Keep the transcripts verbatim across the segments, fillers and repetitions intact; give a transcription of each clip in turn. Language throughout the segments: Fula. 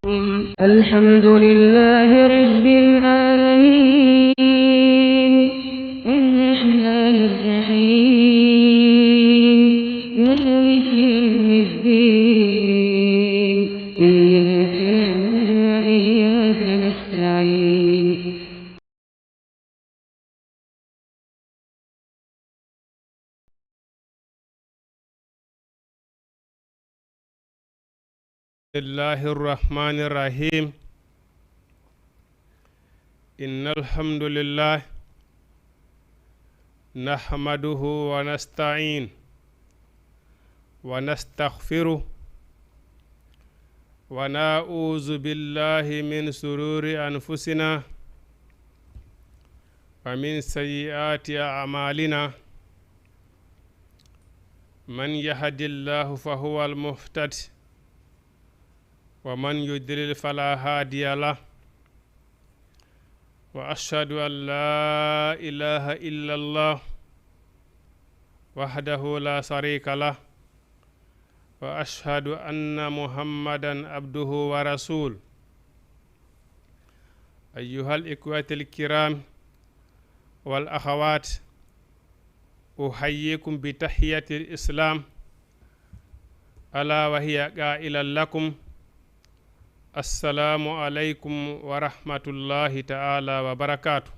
الحمد لله رب العالمين. الرحمن الرحيم. مالك يوم الدين. إياك نعبد وإياك نستعين. بسم الله الرحمن الرحيم. إن الحمد لله نحمده ونستعين ونستغفره ونعوذ بالله من شرور أنفسنا ومن سيئات أعمالنا. من يهد الله فهو المهتد ومن يضلل فلا هادي له. وأشهد أن لا إله إلا الله وحده لا شريك له. وأشهد أن محمدا عبده ورسوله. أيها الإخوة الكرام والأخوات، أحييكم بتحية الإسلام، ألا وهي قائلا لكم: السلام عليكم ورحمة الله تعالى وبركاته.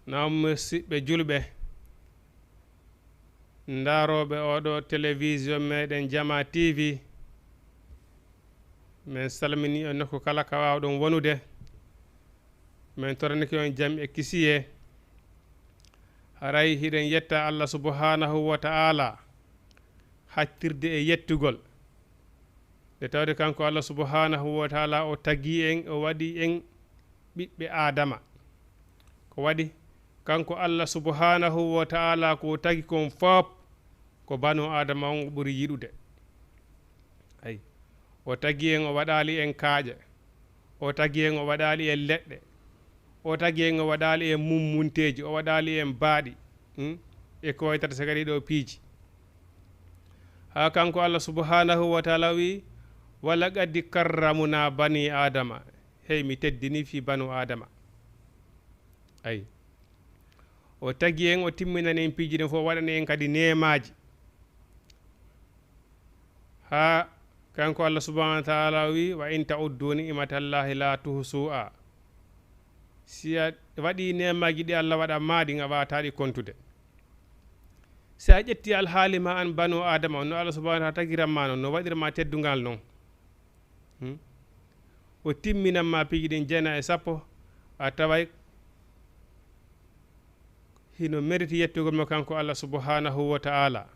Naam, musidɓe julɓe, ndaarooɓe oɗo télévision meɗen Jama T V, min salmini on nokku kala ka waawɗon wonude. Min toranike on jam e kisiyee. Haray hiɗen yetta Allah subhanahu wa ta'ala, hattirde e yettugol. Nde tawde kanko Allah subhanahu wa ta'ala o tagi en, o waɗi en ɓiɓɓe Aadama. Ko waɗi kanko Allah subhanahu wa ta'ala ko tagi kon fop, ko banu Aadama on o ɓuri yiɗude. Ay. O tagi en, o waɗaali en kaaƴe. O tagi en, o waɗaali en leɗɗe. O tagi en, o waɗaali en mummunteeji, o waɗaali en baaɗi. Hmm? E ko waytata se kadi ɗo piiji. Haa kanko Allah subhanahu wa ta'ala wi: "Wa laqad karramna bani Adama." Hey, mi teddini fii banu Adama. Ay. O tagi en, o timminani en piiji ɗin fof, o waɗani en kadi neemaaji. Haa kanko Allah subhanahu wa ta'ala wi: "Wa in ta'uddu ni'matallahi la tuhsuha." Si a waɗi neemaaji ɗi Allah waɗan ma ɗin, a waawataa ɗi kontude. Si a ƴetti alhaali ma an banu Adama on, no Allah subhanahu wa ta'ala tagiran ma non, no waɗir ma teddungal non. Hmm? O timminan ma piiji ɗin jeenayi e sappo, a taway hino meriti yettugol mo kanko Allah subhanahu wa ta'ala.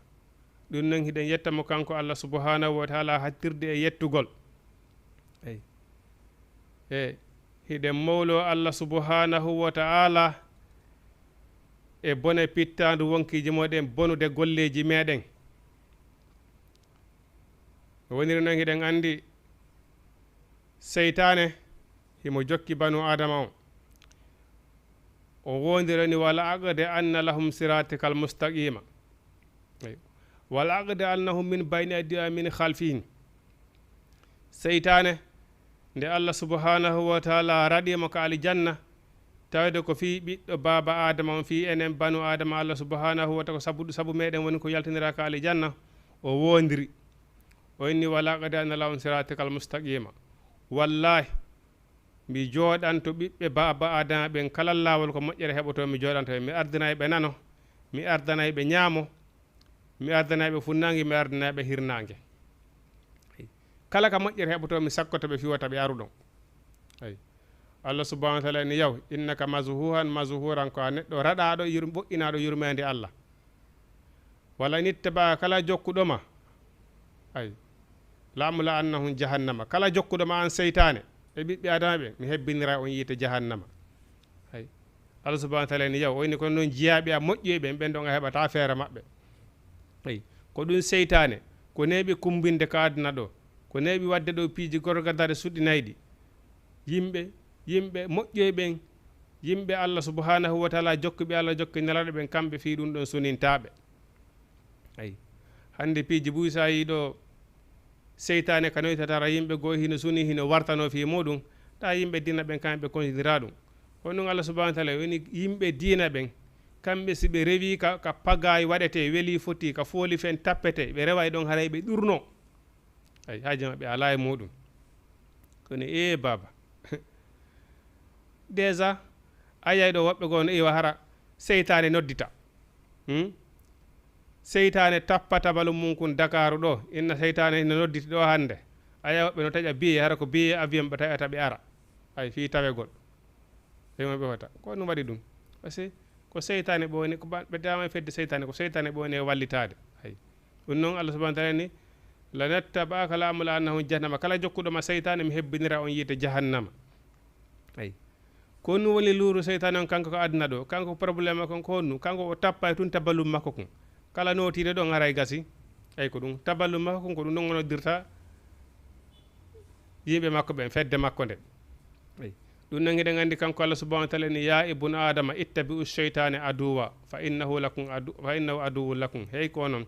Ɗun non hiɗen yetta mo kanko Allah subhanahu wa ta'ala hattirde e yettugol. Ey. E hiɗen mawlo Allah subhanahu wa ta'ala e bone pittaandu wonkiiji meɗen, bonude golleeji meɗen. No woniri non, hiɗen anndi seytaane himo jokki banu Adama on. O wondirani: "Wala aq'udanna lahum siratakal mustaqima." Eyyo. "Wala aq'udannahum min bayni aydihim wa min khalfihim." Seytaane, nde Allah subhanahu wa ta'ala raɗi mo ka aljanna, tawde ko fii ɓiɗɗo baaba Adama on, fii enen banu Adama, Allah subhanahu wa ta'ala, ko sabu, sabu meɗen woni ko yaltinira ka aljanna, o wondiri. O inni: "Wala aq'udanna lahum siratakal mustaqima." Wallahi, mi jooɗanto ɓiɓɓe baaba Adama ɓen kala laawol ko moƴƴere heɓotoo, mi jooɗanto ɓe. Mi ardanay ɓe nano, mi ardanay ɓe ñaamo, mi ardanay ɓe funnaange, mi ardanay ɓe hirnaange. Kala ka moƴƴere heɓotoo, mi sakkoto ɓe fii wota ɓe aru ɗon. Ay. Allah subhanahu wa ta'ala ni: "Yaw, innaka mazhuhan mazhuran," ko a neɗɗo raɗaaɗo, yur-, moƴƴinaaɗo yurmeende Allah. "Wala in ittaba'aka," kala jokkuɗo ma, ay, "la amla'annahum jahannama," kala jokkuɗo ma an seytaane e ɓiɓɓe Adama ɓen, mi hebbinira on yiite jahannama. Ay. Allah subhanahu wa ta'ala ni: "Yaw, o inni kono non jiyaaɓe am moƴƴuɓe ɓen, ɓen ɗon a heɓataa feere maɓɓe." Ay. Ko ɗun seytaane, ko neeɓi kumbinde ka aduna ɗo, ko neeɓi waɗde ɗo piiji gorgadaare suɗɗinayɗi. Yimɓe, yimɓe moƴƴuɓe ɓen, yimɓe Allah subhanahu wa ta'ala jokkuɓe Allah, jokki Nelaaɗo ɓen, kamɓe fii ɗun ɗon sunintaaɓe. Ay. Hannde piiji buy sa yii ɗo Seytaane ka noytatara yimɓe goo hino suni, hino wartanoo fii muuɗum, ta yimɓe diina ɓen kamɓe ɓe kontindiraa ɗum. Ko ɗum Allah subhanahu wa taala woni yimɓe diina ɓen, kamɓe si ɓe rewii ka, ka pagaay waɗetee, welii fotii, ka fooli fen tappetee, ɓe reway ɗon haray ɓe ɗurnoo. Ay, haaji maɓɓe alaa e muuɗum. Kono ee baaba, déjà, a yiyay ɗo woɓɓe goo no iwa hara seytaane noddita. Hmm? Seytaane tappa tabalu mum kun Dakaaru ɗo, inna seytaane ina nodditi ɗo hannde. A yiya woɓɓe no taƴa biye, hara ko biye avion ɓe taƴata ɓe ara. Ay, fii tawegol. Ɓe mo ɓe wata. Ko ɗum waɗi ɗum. Parce que ko seytaane ɓe woni, ko ba-, ɓe dama e fedde seytaane, ko seytaane ɓe woni e wallitaade. Ay. Ɗum noon Allah subhanahu wa taala ni, "Lanattaba'aka la'amla'anna lahum jahannama." Kala jokkuɗo ma seytaane, mi hebbinira on yiite jahannama. Ay. Ko honɗum woni luuru seytaane on, kanko ko aduna ɗo, kanko ko problème makko on ko honɗum? Kanko o tappay tun taballum makko kon. Kala nootiiɗo ɗon haray gasi. Ay ko ɗum. Taballum makko kon ko ɗum ɗon o noddirta yimɓe makko ɓen, fedde makko nde. Ay. Ɗum noon hiɗen anndi kanko Allah subhanahu wa taala ni, "Ya ibnu Adama, ittabi'u shaytana aduwa, fa innahu lakum adu-, fa innahu aduwwun lakum." Hey ko onon.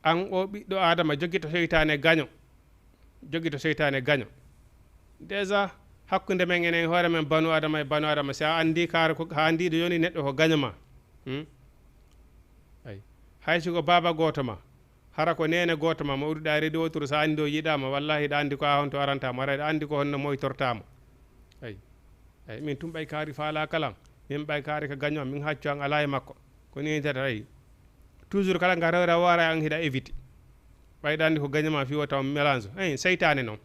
An o ɓiɗɗo Adama, jogito seytaane gaño. Jogito seytaane gaño. Déjà, hakkunde men enen hoore men banu Adama e banu Adama, si a anndi kaara ko, a anndi ɗo yoni neɗɗo ko gaño ma. Hmm? Ay. Hay si ko baaba gooto ma, hara ko neene gooto ma, mo udditoɗaa reedi woturu, so a anndi o yiɗaa ma, wallahi hiɗa anndi ko a honto aranta mo, hara hiɗa anndi ko honno moytortaa mo. Ay. Ay, min tun ɓay kaari faalaa kalan, min ɓay kaari ka gaño am, min haccu an alaa e makko. Ko nii tata, ay. Toujours kala nga rewra waara an hiɗa éviter. Ɓay ɗa anndi ko gaño ma fii wota on mélange. Ay, seytaane non.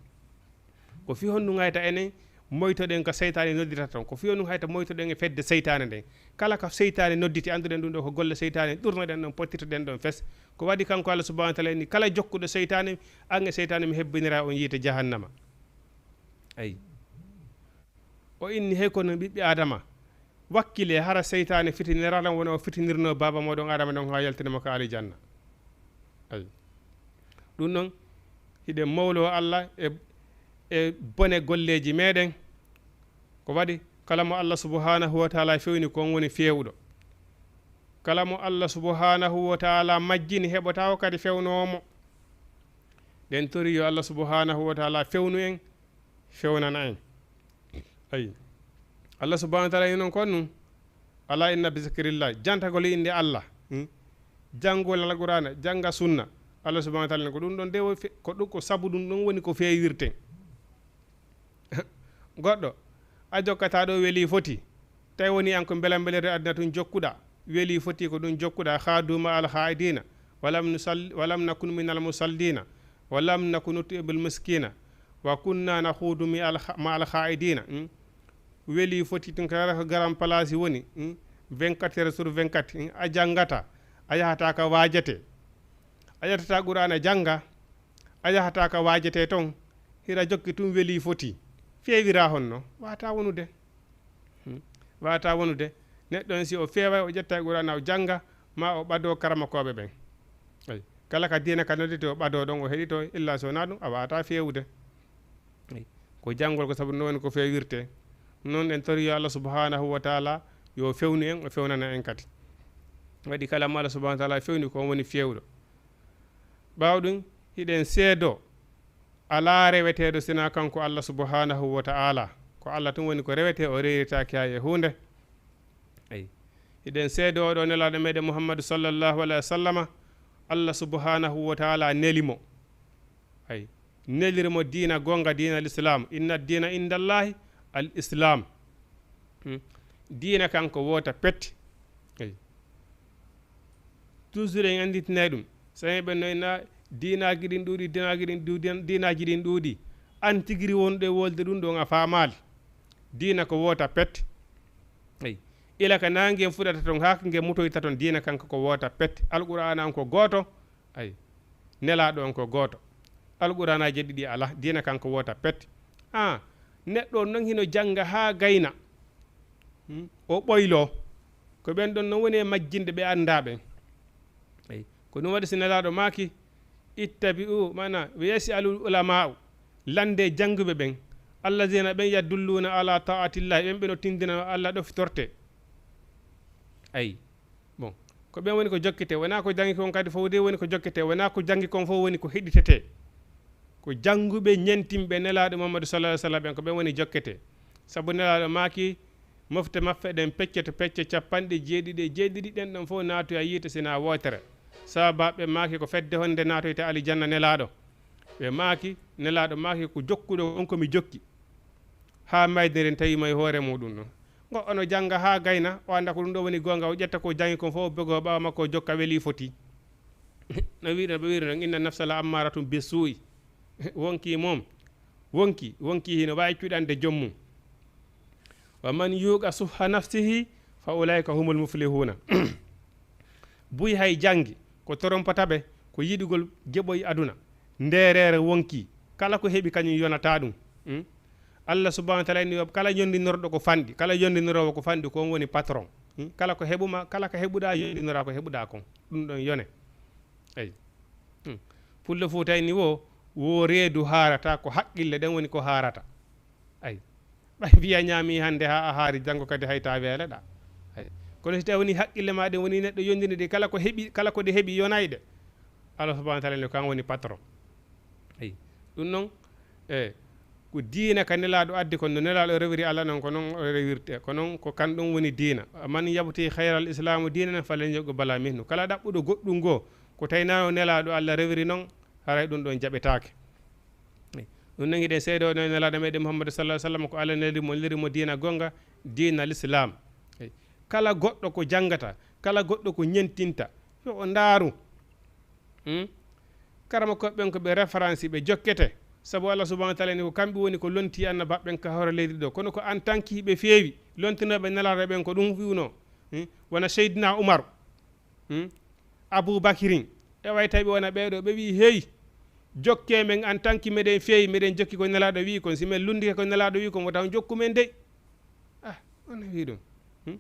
Ko fii honɗum hayta enen moytoɗen ka seytaane nodditata ton? Ko fii honɗum hayta moytoɗen e fedde seytaane nden? Kala ka seytaane nodditi, annduɗen ɗum ɗo ko golle seytaane, ɗurnoɗen ɗon, pottirtoɗen ɗon fes. Ko waɗi kanko Allah subhanahu wa taala inni, kala jokkuɗo seytaane, an e seytaane mi hebbinira on yiite jahannama. Ay. O inni, hey kono ɓiɓɓe Adama, wakkilee, hara seytaane fitinirano wona o fitinirno baaba mooɗon Adama ɗon haa yaltina mo ka alijanna. Ay. Ɗum noon, hiɗen mawloo Allah e, e bone golleeji meɗen. Ko waɗi, kala mo Allah subhanahu wa taala fewni, ko on woni feewuɗo. Kala mo Allah subhanahu wa taala majjini, heɓotaako kadi fewnoowo mo. Ɗen tori yo Allah subhanahu wa taala fewnu en, fewnana en. Ayi. Allah subhanahu wa taala ino noon kon nun, "Ala inna bi zikrillah," jantagol e innde Allah, hmm? Janngol Alqur'aana, jannga sunna. Allah subhanahu wa taala ko ɗum ɗon de wo fe-, ko ɗum, ko sabu ɗum ɗon woni ko feewirten. Goɗɗo, a jokkataa ɗo weli foti. Tawi woni an ko mbela mbelere aduna tun jokkuɗaa. Weli foti ko ɗum jokkuɗaa. Khaadu ma al khaa'idina. Walam nusal-, walam nakun minal musallina. Walam nakun nut'imul miskina. Wa kunna nakhudu mi al kha-, ma al khaa'idina. Hmm? Weli foti tun kala ko garan place woni. Hmm? Vingt-quatre heures sur vingt-quatre. Hmm? A janngata. A yahata ka waajete. A ƴettata Qur'aana jannga. A yahata ka waajete ton. Hiɗa jokki tun weli foti. Feewira honno? Waata wonude. Hmm. Waata wonude. Neɗɗo on, si o feeway, o ƴetta e Qur'aana, o jannga, ma o ɓadoo karamokooɓe ɓen. Ay. Kala ka diina ka noddete, o ɓadoo ɗon, o heɗito, illa so wonaa ɗum, a waata feewude. Ay. Ko janngol ko sabu no woni ko feewirte. Noon en tori yo Allah subhanahu wa taala yo fewnu en, o fewnana en kadi. Waɗi kala mo Allah subhanahu wa taala fewni, ko on woni feewɗo. Ɓaawo ɗum, hiɗen seedoo alaa reweteeɗo sinaa kanko Allah subhanahu wa ta'ala. Ko Allah tun woni ko rewetee, o rewirtaake hay e huunde. Eyi. Hiɗen seedoo oɗo nelaaɗo meɗen Muhammadu sallallahu alaihi wa sallama, Allah subhanahu wa ta'ala neli mo. Eyi. Neliri mo diina goonga, diina l'islam. Inna diina indallahi al islam. Hmm. Diina kanko woota pet. Eyi. Toujours en annditinay ɗum. So en ɓen no ina diinaaji ɗin ɗuuɗi, diinaaji ɗin ɗuuɗi, diinaaji ɗin ɗuuɗi. An tigiri wonɗo e wolde ɗum ɗon a faamaali. Diina ko woota pet. Eyi. Ila ka naange en fuɗata ton, haa ka nge mutoyta ton, diina kanko ko woota pet. Alqur'aana on ko gooto. Ay. Nelaaɗo on ko gooto. Alqur'aanaaji ɗiɗi alaa, diina kanko woota pet. Ah, neɗɗo on non hino jannga haa gayna. Hmm? O ɓoyloo. Ko ɓen ɗon non woni e majjinde ɓe anndaa ɓen. Ay. Ko ɗum waɗi si Nelaaɗo maaki, "Ittabi'u," maana, "wa yas'alul ulama'u," lande jannguɓe ɓen. "Allazina," ɓen, "yadulluuna ala ta'atillahi," ɓen ɓe no tindina no Allah ɗofitorte. Ay. Bon, Ko ɓen woni ko jokkete, wonaa ko janngi kon kadi fof de woni ko jokkete, wonaa ko janngi kon fof woni ko heɗitete. Ko jannguɓe ñentinɓe Nelaaɗo Muhammadu sallallahu alaihi wasallam ɓen, ko ɓen woni jokkete. Sabu Nelaaɗo maaki, mofte maɓɓe ɗen pecce to pecce capanɗe jeeɗiɗi e jeeɗiɗi, ɗen ɗon fof naatoya yiite sinaa wootere. Sababu ɓe maaki ko fedde honde naatoyta alijanna Nelaaɗo. Ɓe maaki, Nelaaɗo maaki ko jokkuɗo on ko mi jokki. Haa mayde nden tawi mo e hoore muɗum ɗum. Goɗɗo no jannga haa gayna, o annda ko ɗum ɗo woni goonga, o ƴetta ko janngi kon fof, o bego ɓaawo makko, o jokka weli foti. No wiɗon, ɓe wiɗon, "Inna nafsa la ammaratum bi suu'i." Wonki mum, wonki, wonki hino waawi cuɗande joom mum. "Wa man yuuqa suhha nafsihi fa ulaika humul muflihuna." Buy hay janngi, ko torompata ɓe, ko yiɗugol geɓoy aduna. Ndeereere wonki, kala ko heɓi kañum yonata ɗum. Hmm? Allah subhanahu wa taala inni, kala yondinorɗo ko fanɗi, kala yondiniroowo ko fanɗi, ko on woni patron. Hmm? Kala ko heɓuma, kala ko heɓuɗa yondinora ko heɓuɗa kon. Ɗum ɗon yone. Eyi. Hmm. Pullo Fuuta inni wo, wo reedu haarata, ko haqqille ɗen woni ko haarata. Ay. Ɓay mbiya ñaami hannde haa a haari, janngo kadi hay ta weeleɗa. Ay. Kono si tawi woni haqqille ma ɗen woni neɗɗo yondini ɗi, kala ko heɓi, kala ko ɗi heɓi yonay ɗe. Allah subhanahu wa taala ne kan woni patron. Ay. Ɗum noon, e, ko diina ka Nelaaɗo addi kon, no Nelaaɗo rewiri Allah noon, ko noon o rewirte, ko noon ko kan ɗum woni diina. "Man yabti khayral islamu diinan falan yuqbala minhu." Kala ɗaɓɓuɗo goɗɗum goo, ko tawi na o Nelaaɗo Allah rewiri noon, haray ɗum ɗon jaɓetaake. Ɗum nangi ɗen seedo no Nelaaɗo meɗen Muhammadu sallallahu alaihi wasallam ko Allah neliri mo, neliri mo diina gonga, diina l'islam. Eyi. Kala goɗɗo ko janngata, kala goɗɗo ko ñentinta, yo o ndaaru. Hmm? Karamakooɓe ɓen ko ɓe référence, ɓe jokkete. Sabu Allah subhanahu wa taala ni ko kamɓe woni ko lonti annabaaɓe ɓen ka hoore leydi ɗo. Kono ko en tant que ɓe feewi, lontinooɓe Nelaaɗo ɓen ko ɗum wi'uno. Hmm? Wona Seydina Umar. Hmm? Abu Bakirin. E way tawi ɓe wona ɓeeɗo, ɓe wi'i, "Hey, jokke men en tant que meɗen feewi, meɗen jokki ko Nelaaɗo wi'i kon. Si men lunndike ko Nelaaɗo wi'i kon, wota on jokku men dey." Ah, on wi'i ɗum. Hmm?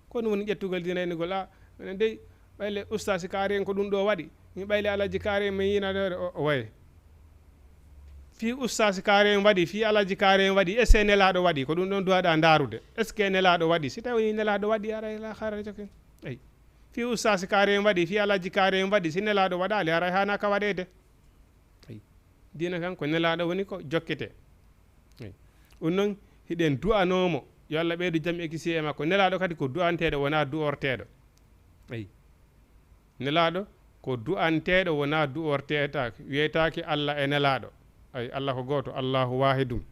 Ko ɗum woni ƴettugol diina renugol, ah, minen dey, ɓayle ustaasi kaari en ko ɗum ɗo waɗi. Mi ɓayle alaji kaari en mi yiina ɗo, o, o waye. Fii ustaasi kaari en waɗi, fii alaji kaari en waɗi, est-ce que Nelaaɗo waɗi? Ko ɗum ɗon duwaɗa ndaarude. Est-ce que Nelaaɗo waɗi? Si tawi Nelaaɗo waɗi, aray la haara jokke. Eyi. Fii ustaasi kaari en waɗi, fii alaji kaari en waɗi, si Nelaaɗo waɗaali, aray haana ka waɗeede. Eyi. Diina kan ko Nelaaɗo woni ko jokkete. Eyi. Ɗum noon, hiɗen du'anoo mo, yo Allah ɓeydu jam e kisiyee e makko. Nelaaɗo kadi ko du'anteeɗo, wonaa du'orteeɗo. Eyi. Nelaaɗo ko du'anteeɗo, wonaa du'orteetaake. Wiyetaake Allah e Nelaaɗo. Ay, Allah ko gooto, Allahu waahidun.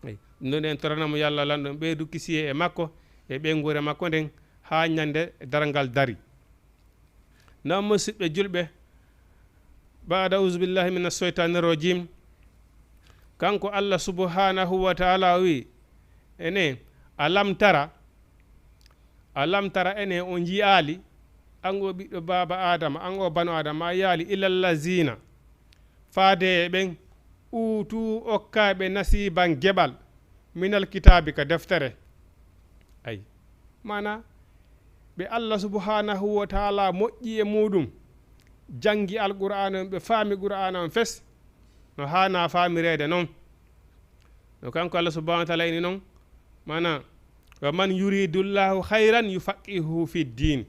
Ay, ɗum noon en torana mo yo Allah lanɗo ɓeydu kisiyee e makko, e ɓeynguure makko nden, haa ñande darngal dari. Noon, musidɓe julɓe, baada auzu billahi mina shaytani rajim, kanko Allah subhanahu wa taala o wi, ene, alam tara, alam tara, ene, on yiyaali, an o ɓiɗɗo baaba Adama, an o banu Adama, a yiyaali, ilallazina, faade e ɓen, uutu, okkaaɓe nasiiban geɓal, minal kitaabi, ka deftere. Ay, maana, ɓe Allah subhanahu wa taala moƴƴi e muɗum, janngi Alqur'aana on, ɓe faami Qur'aana on fes, no haana faamireede non. No kanko Allah subhanahu wa taala ini non, maana, "Wa man yuridullahu khayran yufaqihuhu fid din."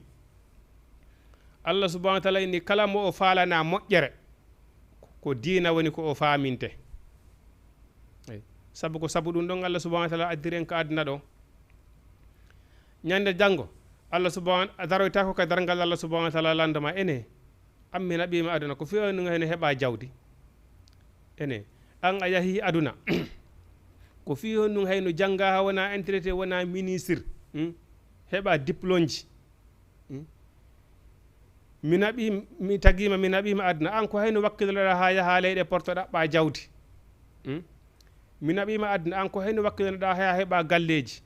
Allah subhanahu wa taala ini, kala mo o faalana moƴƴere, ko diina woni ko o faaminte. Eyi. Sabu ko sabu ɗum ɗon Allah subhanahu wa taala addiri en ka aduna ɗo. Ñande janngo, Allah subhanahu, a daroytaako ka darngal Allah subhanahu wa taala lanndo ma, ene, an mi naɓiima aduna, ko fii honɗum hayno heɓa jawdi? Ene, an a yahi aduna, ko fii honɗum hayno jannga haa wona intéressé, wona ministre, hmm? Heɓa diplôme ji. Hmm? Mi naɓi, mi tagiima, mi naɓiima aduna. An ko hayno wakkilanoɗaa haa yaha leyɗe porto ɗaɓɓa jawdi. Hmm? Mi naɓiima aduna. An ko hayno wakkilanoɗaa haa yaha heɓa galleeji.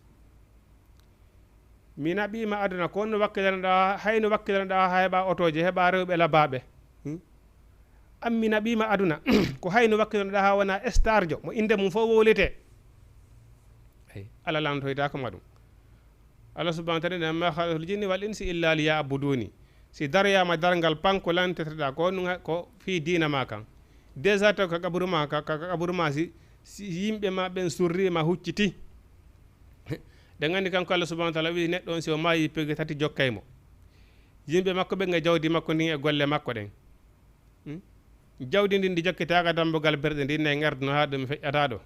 Mi naɓiima aduna. Ko honno wakkilanoɗaa, hayno wakkilanoɗaa haa heɓa otooje, heɓa rewɓe labaaɓe. Hmm? An mi naɓiima aduna. Ko hayno wakkilanoɗaa haa wona starjo mo innde mum fof wowletee. Eyi, Allah lantoytaako ma ɗum. Allah subhanahu wa taala, "Ma khalaqtul jinni wal insi illa liya'buduni." Si daroyaama darngal panko lanteteɗaa, ko ɗum ha-, ko fii diina ma kan. Déjà taw ka qaburu ma, ka, ka, ka qaburu ma si, si yimɓe ma ɓen surriima, hucciti. Ɗen anndi kanko Allah subhanahu wa taala wi'i neɗɗo on si o maayi pegue tati jokkay mo. Yimɓe makko ɓen e jawdi makko ndin e golle makko ɗen. Hmm? Jawdi ndin ndi jokkitaaka dambugal berɗe ndin, nayi ngarduno haa ɗum feƴƴata ɗo.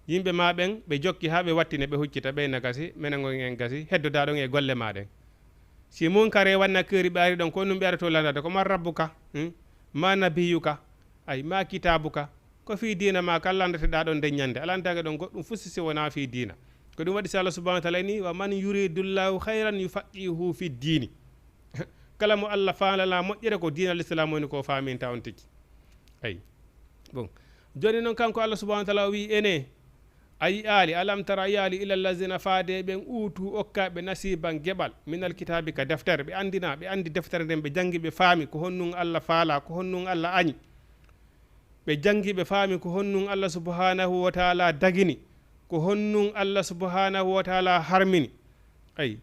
Yimɓe ma ɓen, ɓe jokki haa ɓe wattine, ɓe huccita, ɓe na gasi, menen ngon en gasi, heddoda ɗon e golle ma ɗen. Si Munkare wanna keeri ɓe ari ɗon, ko ɗum ɓe aroto landade, ko man rabbuka, hmm? Ma nabiyuka, ay, ma kitabuka, ko fii diina ma kan landateɗaa ɗon nden ñande. Alantaake ɗon goɗɗum fuu si wonaa fii diina. Ko ɗum waɗi si Allah subhanahu wa taala ni, "Wa man yuridullahu khayran yufaqihu fi diini." Kala mo Allah faalana moƴƴere, ko diina Lislaam woni ko faaminta on tigi. Ay. Bon. Jooni noon, kanko Allah subhanahu wa taala o wi'i ene, a yi'aali, alam tara, a yi'aali, ila allazina, faade ɓen, uutu, okkaaɓe, nasiban, geɓal, minal kitaabi, ka deftere, ɓe andina, ɓe andi deftere nden, ɓe jangi, ɓe faami ko honnun Allah faala, ko honnun Allah añi. Ɓe jangi, ɓe faami ko honnun Allah subhanahu wa taala dagini, ko honnun Allah subhanahu wa taala harmini. Ay.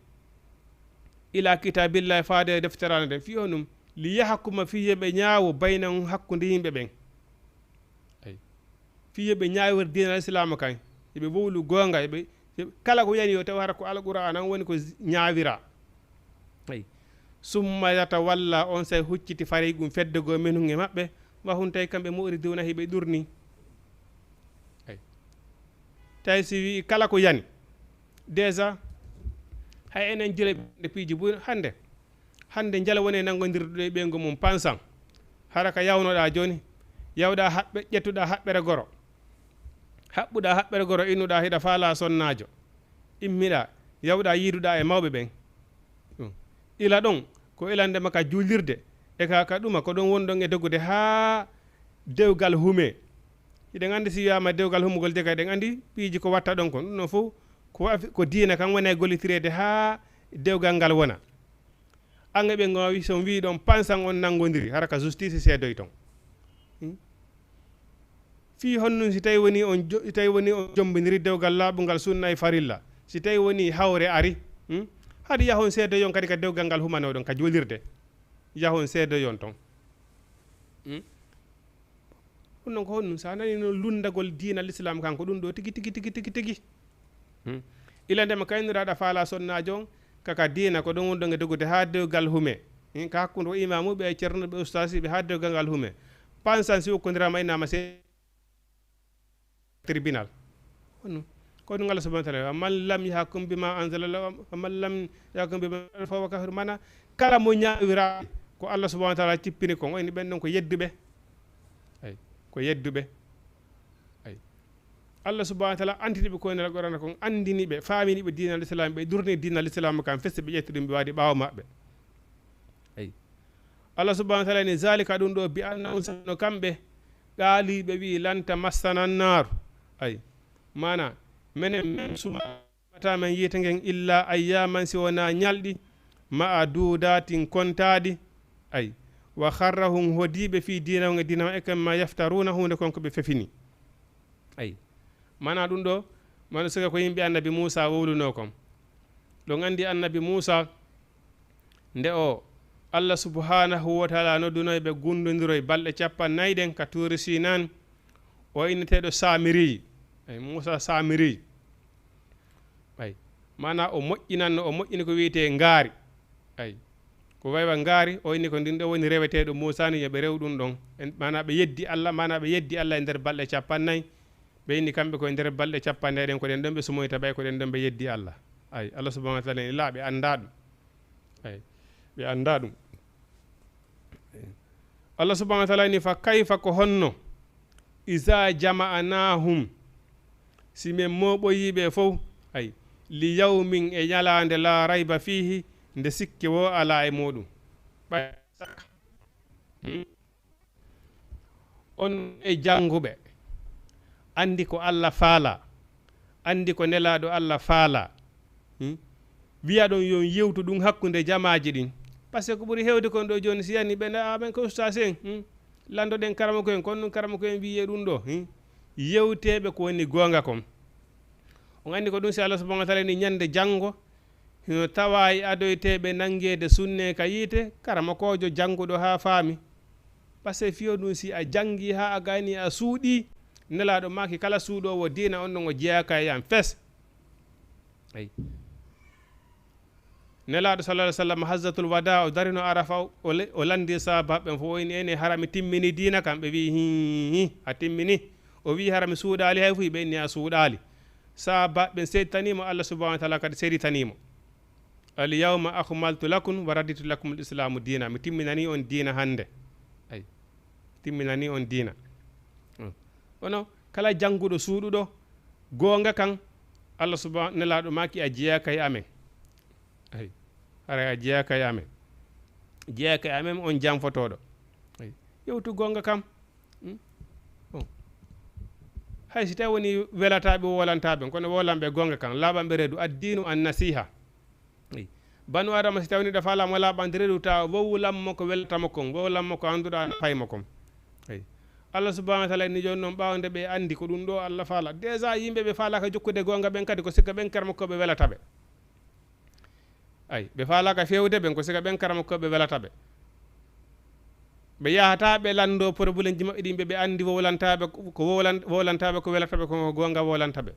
Ila kitaabillahi, faade deftere nden, fii honum, li yahkuma, fii yo ɓe ñaawo, baynahum, hakkunde yimɓe ɓen. Ay. Fii yo ɓe ñaawir diina Islaama kan, yo ɓe wowlu goonga, yo ɓe, yo ɓe, kala ko yani yo taw hara ko Alqur'aana on woni ko ñaawira. Ay. Summa yatawalla, on say hucciti fariqun fedde goo minhum e maɓɓe, wa hum tawi kamɓe mu'riduna hiɓe ɗurni. Ay. Tawi si wi'i kala ko yani, déjà, hay enen jure nde piiji buy hannde. Hannde njala woni e nanngondirdude e ɓeyngu mum pansan. Hara ka yawnoɗaa jooni, yawɗaa haɓɓe, ƴettuɗaa haɓɓere goro. Haɓɓuɗaa haɓɓere goro, innuɗaa hiɗa faalaa sonnaajo. Immiɗaa, yawɗaa yiiduɗaa e mawɓe ɓen. Ɗum. Ila ɗon, ko ilande ma ka juulirde, e ka, ka ɗuma, ko ɗon woni ɗon e dogude haa dewgal humee. Hiɗen anndi si wiyaama dewgal humugol de ka, eɗen anndi piiji ko watta ɗon kon. Ɗum ɗon fof ko wa-, ko diina kan woni e gollitireede haa dewgal ngal wona. An e ɓe ngoowi, so on wii ɗon pansan on nanngondiri, hara ka justice seedoy ton. Hmm? Fii honnun si tawi woni on jo-, si tawi woni on jombindiri dewgal laaɓungal sunna e farilla, si tawi woni hawre ari, hmm? Hadi yahon seedoyon kadi ka dewgal ngal humanoɗon ka juulirde. Yahon seedoyon ton. Hmm? Ɗum noon ko honɗum? So a nanii noon lunndagol diina Lislaam kan, ko ɗum ɗo tigi, tigi, tigi, tigi, tigi. Hmm. Ila ndema kayniraaɗo faala sonnaajo on, kaka diina ko ɗum woni ɗon e dogude haa dewgal hume. Hmm. Ka hakkunde o imaamuɓe e ceernoɓe ustaasiɓe haa dewgal ngal hume. Pansan si okkondiraama inaama se tribunal. Honno? Ko ɗum Allah subhanahu wa taala, "Wa man lam yahkum bima anzala Allah, wa man lam yahkum bima anzala Allah fa huwa kafir." Mana, kala mo ñaawira ko Allah subhanahu wa taala cippini kon, o ini ɓen ɗon ko yedduɓe. Ay, ko yedduɓe. Ay. Allah subhanahu wa taala andini ɓe ko ene Alqur'ana kon, andini ɓe, faamini ɓe diinal Islam, ɓe durni diinal Islam kan, festi ɓe ƴetti ɗum, ɓe waɗi ɓaawo maɓɓe. Ay. Allah subhanahu wa taala ni, "Zalika," ɗum ɗo, "bi annahum," sabu no kamɓe, qaali, ɓe wi'i, "Lan tamassana annaaru." Ay. Mana, menen men suma mata men yiite ngen illa ayyaman, si wona ñalɗi, ma'adudatin, kontaaɗi. Ay. Wa gharrahum, hodiiɓe fii diinahum e diina maɓɓe, ma yaftaruna, huunde kon ko ɓe fefini. Ay. Mana ɗum ɗo, mana siga ko yimɓe annabi Muusa wowlunoo kon. Ɗon anndi annabi Muusa, nde o Allah subhanahu wa taala noddunoy ɓe gundondiroy balɗe cappannayi ɗen ka Tuuri Sinaan, o inneteeɗo Saamiri. Ay, Muusa Saamiri. Ay, mana o moƴƴinanno, o moƴƴini ko wi'etee ngaari. Ay, ko waywa ngaari, o inni ko ndin ɗo woni reweteeɗo Muusa ni, yo ɓe rew ɗum ɗon. En, mana ɓe yeddi Allah, mana ɓe yeddi Allah e nder balɗe cappannayi. Ɓe inni kamɓe koye nder balɗe cappanɗe eɗen, ko ɗen ɗon ɓe sumoyta ɓay, ko ɗen ɗon ɓe yeddi Allah. Ay, Allah subhanahu wa taala ni laaɓe anndaa ɗum. Ay, ɓe anndaa ɗum. Allah subhanahu wa taala ni, "Fa kayfa," ko honno, "iza jama'anahum," si men mooɓoyii ɓe fow, ay, "li yawmin," e ñalaande, "la rayba fihi," nde sikke wo alaa e muɗum. Ɓay, hmm? On e jannguɓe, anndi ko Allah faala, anndi ko Nelaaɗo Allah faala. Hmm? Wiya ɗon yo on yewtu ɗum hakkunde jamaaji ɗin. Parce que ko ɓuri heewde kon ɗo jooni, si yani ɓe na, "Amen ko ustaas en, hmm? Lanndo ɗen karamoko en, kono ɗum karamoko en wiye ɗum ɗo, hmm?" Yewteeɓe ko woni goonga kon. On anndi ko ɗum si Allah subhanahu wa taala ni ñande janngo, hino tawa e adoyteeɓe nanngeede sunne ka yiite, karamokoojo jannguɗo haa faami. Parce que fiyo ɗum, si a janngi haa a gayni a suuɗii, Nelaaɗo maaki kala suuɗoowo diina on ɗon o jeyaaka e an fes. Ay. Nelaaɗo sallallahu alaihi wasallam, hajjatul wada, o darino Arafa, o le-, o lanndi sahaabaaɓe ɓen fof, o inni, "Enen, hara mi timmini diina kan?" Ɓe wi'i, "Hii, hii, a timmini?" O wi'i, "Hara mi suuɗaali hay fuu?" Ɓe inni, "A suuɗaali." Sahaabaaɓe ɓen seeditanii mo, Allah subhanahu wa ta'ala kadi seeditanii mo. "Al yawma akmaltu lakum wa raditu lakum al islamu diina." Mi timminanii on diina hannde. Ay, timminanii on diina. Hmm. Kono kala jannguɗo suuɗuɗo, goonga kan, Allah subhanahu, Nelaaɗo maaki, "A jeyaaka e amen." Ay, haray a jeyaaka e amen. Jeyaaka e amen on janfotooɗo. Ay, yewtu goonga kam. Hmm? Bon. Hay si tawi woni welataaɓe, wolantaaɓe, kono wolanɓe goonga kan, laaɓanɓe reedu, ad-diinu an-nasiha. Ay. Banu Adama, si tawi neɗɗo faalaa mo laaɓande reedu, ta wowlan mo ko welata mo kon, wowlan mo ko annduɗaa no fay mo kon. Ay. Allah subhanahu wa ta'ala inni jooni noon, ɓaawo nde ɓe anndi ko ɗum ɗo Allah faala. Déjà yimɓe ɓe faalaaka jokkude goonga ɓen kadi, ko sikka ɓen karamokooɓe welata ɓe. Ay, ɓe faalaaka feewde ɓen, ko siga ɓen karamokooɓe welata ɓe. Ɓe yahataa ɓe lanndoo problèmeji maɓɓe ɗin, ɓe, ɓe anndi wowlantaaɓe ko, ko wowlan-, wowlantaaɓe ko welata ɓe, ko goonga wowlanta ɓe.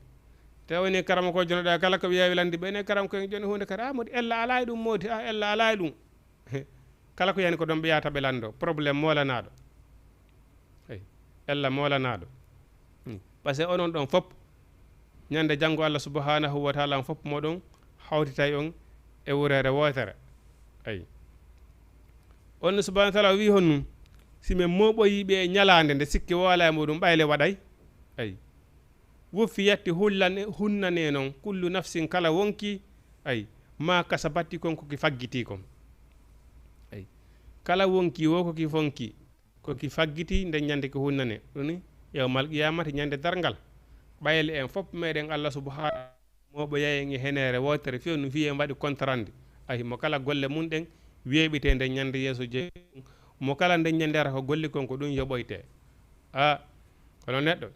Te woni karamokoojo no ɗa, kala ko ɓe yeewi lanndi ɓe, ene karamokoojo jooni huunde kadi, "Ah, moodi ella alaa e ɗum, moodi, ah, ella alaa e ɗum." Kala ko yani ko ɗon ɓe yahata ɓe lanndoo, problème moolanaaɗo. Eyi, ella moolanaaɗo. Hmm. Parce que onon ɗon fop, ñande janngo Allah subhanahu wa ta'ala on fop moɗon hawtitay on e wureere wootere. Eyi. On subhanahu wa ta'ala o wi'i honɗum, si min mooɓoyii ɓe e ñalaande nde sikke wala e muɗum, ɓayle waɗay. Eyi. Wuffiyat, hullane, hunnane non, kullu nafsin, kala wonki, ay, ma kasabat, kon ko ki faggiti kon. Ay. Kala wonki wo ko ki fonki, ko ki faggiti nden ñande ki hunnane. Ɗum ni, yawmal qiyamati, ñande darngal. Ɓayle en fop meɗen Allah subhanahu mooɓoyay en e heneere wootere, fiyo no fiye en waɗi kontarandi. Ay, mo kala golle mun ɗen weeɓite nden ñande yeeso Jeyɗo. Mo kala nden ñande ara ko golli kon ko ɗum yoɓoyte. A, kono neɗɗo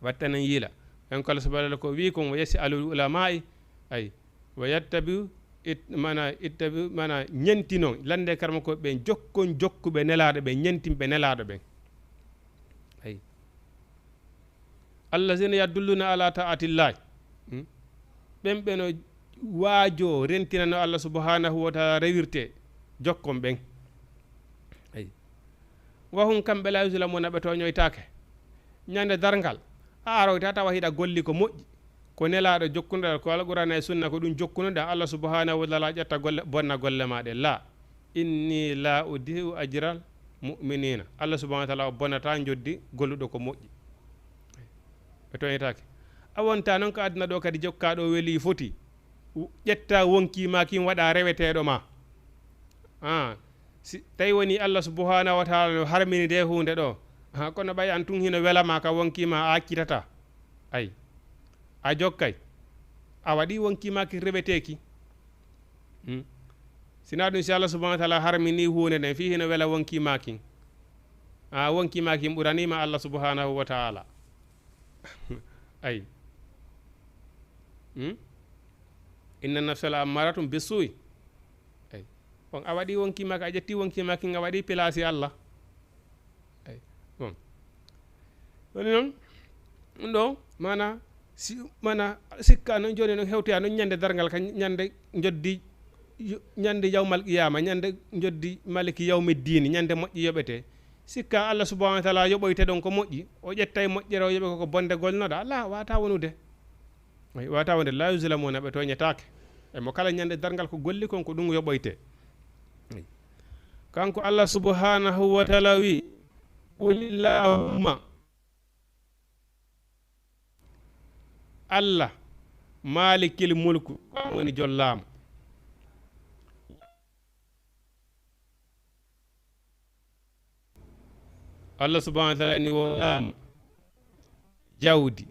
wattanen yiila. En kala subhanahu ko wi kon, "Wa yas'alul ulama'i", ay, "wa yattabi", it-, mana, ittabi, mana, ñenti non, lande karma ko ɓen, jokkon jokkuɓe nelaaɗo ɓen, ñentinɓe nelaaɗo ɓen. Ay. "Allazina yadulluna ala ta'atillahi." Hmm? Ɓen ɓe no waajo rentina no Allah subhanahu wa ta'ala rewirte, jokkon ɓen. Ay. "Wa hum", kamɓe, "la yuzlamuna", ɓe tooñoytaake. Ñande darngal, a aroyta tawa hiɗa golli ko moƴƴi, ko nelaaɗo jokkunoɗaa, ko Alqur'aana e Sunna, ko ɗum jokkunoɗaa, Allah subhanahu wa ta'ala ƴetta golle, bonna golle maa ɗe. La, "inni la udi'u ajral mu'minina." Allah subhanahu wa ta'ala o bonata njoddi golluɗo ko moƴƴi. Ɓe toñetaake. A wonta noon ko aduna ɗo kadi jokka ɗo weli foti. Ƴetta wonki ma kin waɗa reweteeɗo ma. Ah, si tawi woni Allah subhanahu wa ta'ala no harmini nde huunde ɗo. Ah, kono ɓay an tun hino wela ma ka wonki ma a accitata. Ay. A jokkay. A waɗi wonki ma kin reweteeki. Hmm. Sina ɗum si Allah subhanahu wa ta'ala harmini huunde nden fii hino wela wonki ma kin. Ah, wonki ma kin ɓurani ma Allah subhanahu wa ta'ala. Ay. Hmm? Inna nafsa la ammaratun bisu'i. Ay. Bon, a waɗi wonki ma ka, a ƴetti wonki ma kin, a waɗi place Allah. Ay. Bon. Woni noon, ɗum ɗo, mana, si, mana, sikka noon jooni noon hewtoya noon ñande darngal ka ñande njoddi, yo-, ñande yawmal qiyama, ñande njoddi maliki yawmi diini, ñande moƴƴi yoɓete. Sikka Allah subhanahu wa ta'ala yoɓoyte ɗon ko moƴƴi, o ƴettay moƴƴere o yoɓe ko ko bonde golnoɗa. La, wata wonude. Ay, wata wonde, la yuzlamuna, ɓe toñetaake. E mo kala ñande darngal ko golli kon ko ɗum yoɓoyte. Ay. Kanko Allah subhanahu wa ta'ala wi, "Qulillahumma." Allah, malikil mulku, ko an woni jollaamu. Allah subhanahu wa ta'ala ni wo laamu, jawdi,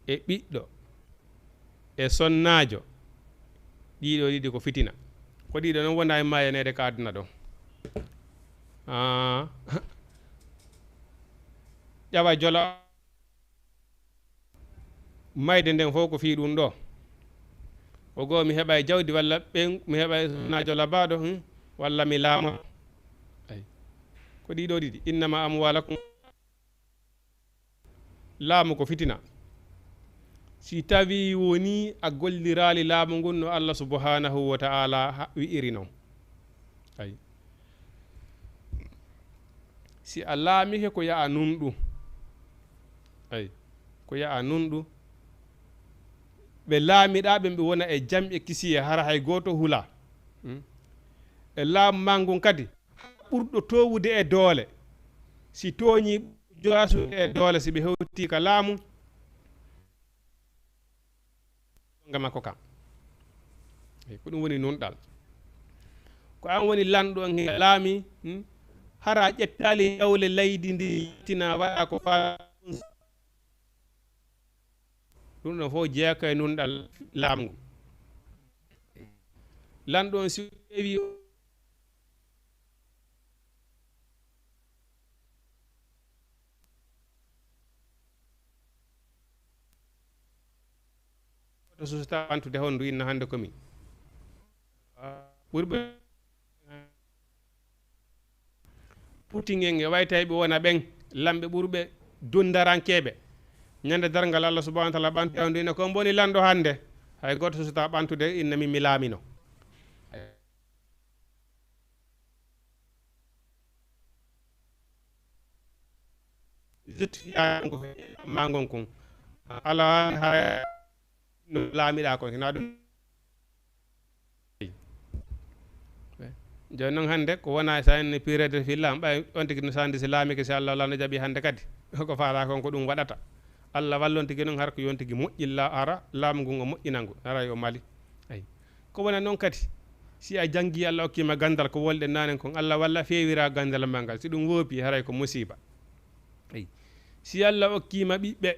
e ɓiɗɗo, e sonnaajo, ɗiɗo ɗiɗi ko fitina. Ko ɗiɗo noon wona e maayaneede ka aduna ɗo. Ah. Ƴawa jola. Mayde nden fof ko fii ɗum ɗo. Ko goo mi heɓa e jawdi walla ɓen, mi heɓa e sonnaajo labaaɗo, hmm, walla mi laama. Ay. Ko ɗiɗo ɗiɗi. Innama amwalakum. Laamu ko fitina. Si tawi woni a golliraali laamu ngun no Allah subhanahu wa ta'ala ha-, wi'iri non. Ay. Si a laamike ko ya'a nunɗu. Ay. Ko ya'a nunɗu. Ɓe laamiɗaa ɓen ɓe wona e jam e kisiye hara hay gooto hula. Hmm? E laamu maa ngun kadi, ɓurɗo toowude e doole. Si tooñi joosude e doole, si ɓe hewti ka laamu, nga makko kan. Eyi, ko ɗum woni nunɗal. Ko an woni lanɗo on he laami, hmm? Hara a ƴettaali jawle leydi ndi, tina waɗa ko faa ɗum ɗon fof jeeya ko e nunɗal laamu ngu. Lanɗo on si ƴeewi to susata ɓantude hondu inna hannde komi. Ɓurɓe Putin en e waytayɓe wona ɓen lamɓe ɓurɓe dundarankeɓe. Ñande darngal Allah subhanahu wa ta'ala ɓantu e hondu inna ko mboni lanɗo hannde. Hay gooto susata ɓantude inna min mi laamino. Justification ko maa ngon kon. Ala hara no laamiɗaa kon, hina ɗum. Jooni noon hannde ko wona sa en pirede fi laam, ɓay on tigi no sandi si laamike, si Allah wala no jaɓi hannde kadi. Ko faala kon ko ɗum waɗata. Allah wallon tigi noon hara ko yon tigi moƴƴilla ara laamu ngun o moƴƴina ngu, ara yo mali. Ay. Ko wona noon kadi, si a janngi Allah okkima ganndal ko wolɗen nanen kon, Allah walla feewira ganndal ma ngal. Si ɗum woopi, haray ko musiba. Ay. Si Allah okkima ɓiɓɓe,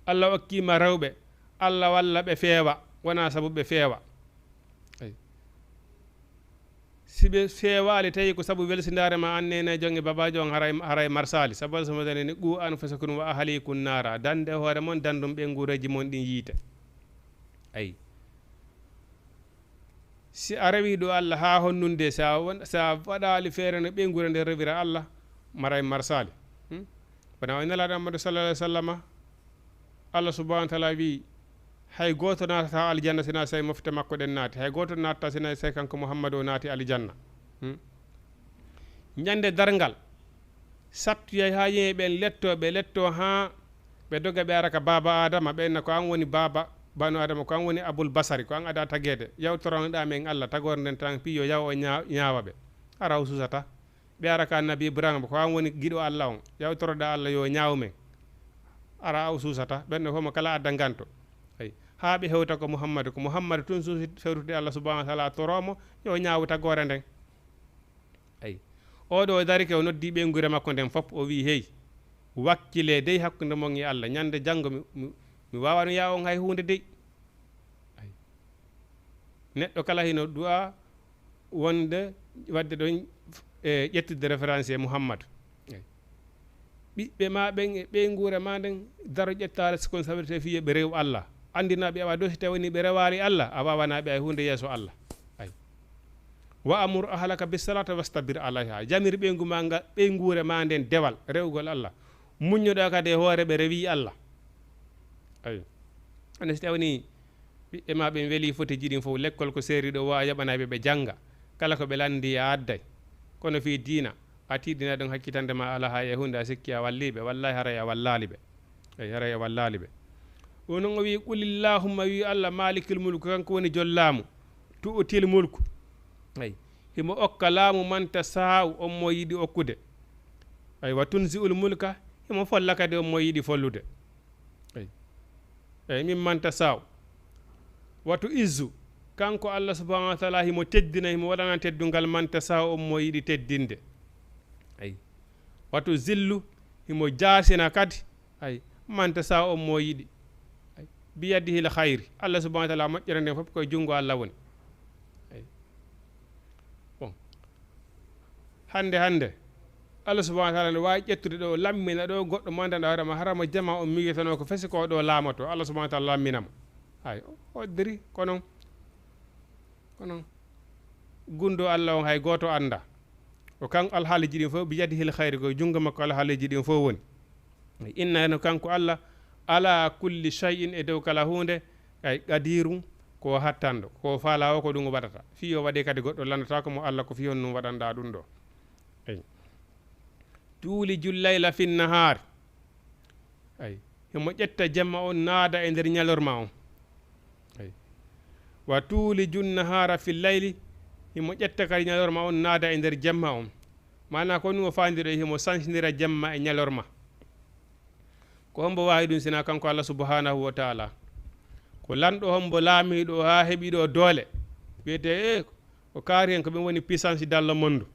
Allah okkima rewɓe, Allah walla ɓe feewa, wona sabu ɓe feewa. Ay. Si ɓe feewaali, tawi ko sabu welsindaare ma an nene jonge babajo on, haray, haray marsaali. Sabu Allah subhanahu wa ta'ala ni, "Qu anfusakum wa ahlikum naara." Dande hoore mon, dandum ɓe nguureeji mon ɗin yiite. Ay. Si a rewi ɗo Allah haa honnunde, sa won-, sa waɗaali feere no ɓeynguure nde rewira Allah, maray marsaali. Hmm? Kono o nelaɗo Muhammadu sallallahu alaihi wasallama, Allah subhanahu wa ta'ala wi, hay gooto naatata aljanna sina sey mofte makko ɗen naati. Hay gooto naatata sina sey kanko Muhammadu o naati aljanna. Hmm? Ñande darngal, sattoyay haa yimɓe ɓen letto, ɓe letto haa ɓe doga, ɓe ara ka baaba Adama, ɓe inna, "Ko an woni baaba banu Adama, ko an woni Abul Basari, ko an ada tageede. Yawtoronoɗaa men Allah, tagoore nden tan piyo yaw o ñaa-, ñaawa ɓe." Ara o susata. Ɓe ara ka Annabi Ibrahima, "Ko an woni giɗo Allah on, yawtoroɗaa Allah yo ñaaw men." Ara o susata. Ɓen ɗo fof mo kala adda nganto. Ay. Haa ɓe hewta ko Muhammadu, ko Muhammadu tun susi fewtude Allah subhanahu wa ta'ala toro mo, yo ñaawu tagoore nden. Ay. Oɗo darike o noddi ɓeynguure makko nden fof, o wi, "Hey, wakkile dey hakkunde mon e Allah. Ñande janngo mi, mi, mi waawano yaa on hay huunde dey." Ay. Neɗɗo kala hino du'a wonde, wadde ɗon, e, ƴettude référence e Muhammadu. Ay. Ɓiɓɓe ma ɓen e ɓeynguure ma nden, daro ƴetta responsabilité fii ɓe rew Allah. Anndina ɓe awa dow si tawi woni ɓe rewaali Allah, a waawanaa ɓe hay huunde yeeso Allah. Ay. "Wa amur ahlaka bis salata wastabir alayha." Jamir ɓeyngu ma nga, ɓeynguure ma nden dewal, rewgol Allah. Muññoɗaa kadi e hoore ɓe rewi Allah. Ay. Ande si tawi woni ɓiɓɓe ma ɓen weli foti jiɗin fof, lekkol ko seeriɗo, wa a yaɓanayɓe ɓe jannga. Kala ko ɓe lanndi a adday. Kono fii diina, a tiiɗina ɗon hakkitande ma ala hay e huunde, a sikki a walli ɓe, wallahi haray a wallaali ɓe. Ay, haray a wallaali ɓe. O non o wi, "Qulillahumma," wi Allah, "malikil mulku," kanko woni jol laamu, "tu'til mulku." Ay, himo okka laamu man tasa'u, on mo yiɗi okkude. Ay, "wa tunzi'ul mulka," himo folla kadi on mo yiɗi follude. Ay. Ay, mimman tasa'u. "Wa tu'izzu," kanko Allah subhanahu wa ta'ala himo teddina, himo waɗana teddungal man tasa'u, on mo yiɗi teddinde. Ay. "Wa tuzillu," himo jaasina kadi. Ay. "Man tasa'u," on mo yiɗi. Ay. "Biyadihil khayri." Allah subhanahu wa ta'ala moƴƴere nden fof koye junngo Allah woni. Ay. Bon. Hannde, hannde, Allah subhanahu wa ta'ala no waawi ƴettude ɗo, lammina ɗo goɗɗo mo anndanɗaa hoore ma, hara mo jama on miijotonoo ko fesi ko ɗo laamoto. Allah subhanahu wa ta'ala lammina mo. Hay, o waddiri, kono, kono gunndo Allah on hay gooto annda. O kan alhaaliiji ɗin fof, "Biyadihil khayri," ko junngo makko alhaaliiji ɗin fof woni. Inna no kanko Allah, Ala kulli shay'in, e dow kala huunde, ay, qadiru, ko hattanɗo, ko faala o ko ɗum waɗata. Fii o waɗi kadi goɗɗo lanndataako mo Allah ko fii honɗum waɗanɗaa ɗum ɗo. Ay. Tuulijul layla fin nahaar. Ay. Himo ƴetta jemma on naada e nder ñalorma on. Ay. Wa tuulijun nahaara fil layli. Himo ƴetta kadi ñalorma on naada e nder jemma on. Maanaa ko ɗum o faandiri, himo sansindira jemma e ñalorma. Ko hombo waawi ɗum sinaa kanko Allah subhanahu wa ta'ala? Ko lanɗo hombo laamiiɗo haa heɓi ɗo doole? Wiyetee, eh, ko kaari en ko ɓen woni puissance dans le monde.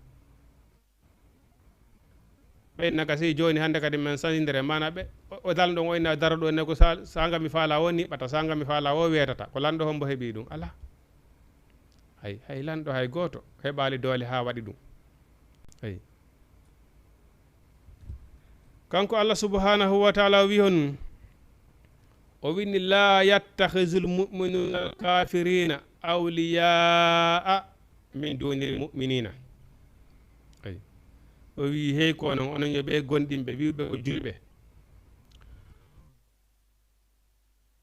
Ɓen na kasi jooni hannde kadi men sansindire, maanaa ɓe, o, o dalɗo on o inna daro ɗo ne ko sa-, saanga mi faala o niɓɓata, saanga mi faala o weetata. Ko lanɗo hombo heɓi ɗum? Alaa. Hay, hay lanɗo hay gooto heɓaali doole haa waɗi ɗum. Hay. Kanko Allah subhanahu wa ta'ala o wi'i on, o winni, "La yattakhizul mu'minuna al kafirina awliya'a min dunil mu'minina." Ay. O wi'i, "Hey ko onon, onon yo ɓe gonɗinɓe, wi'uɓe ko julɓe.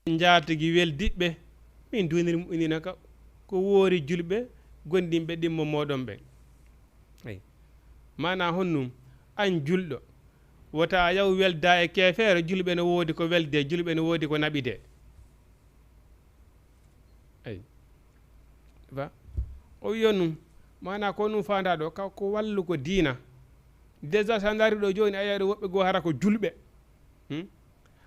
Njaatigi weldiɓɓe, min dunil mu'minina ka, ko woori julɓe, gonɗinɓe ɗimmo mooɗon ɓen." Ay. Maanaa honɗum? An julɗo, wota a yaw welda e keefeero, julɓe no woodi ko weldee, julɓe no woodi ko naɓidee. Ay. Ba, o wi'i on ɗum, maanaa ko ɗum faandaa ɗo, ka, ko wallugo diina. Déjà, so a ndaari ɗo jooni, a yi'ay ɗo woɓɓe goo hara ko julɓe. Hmm?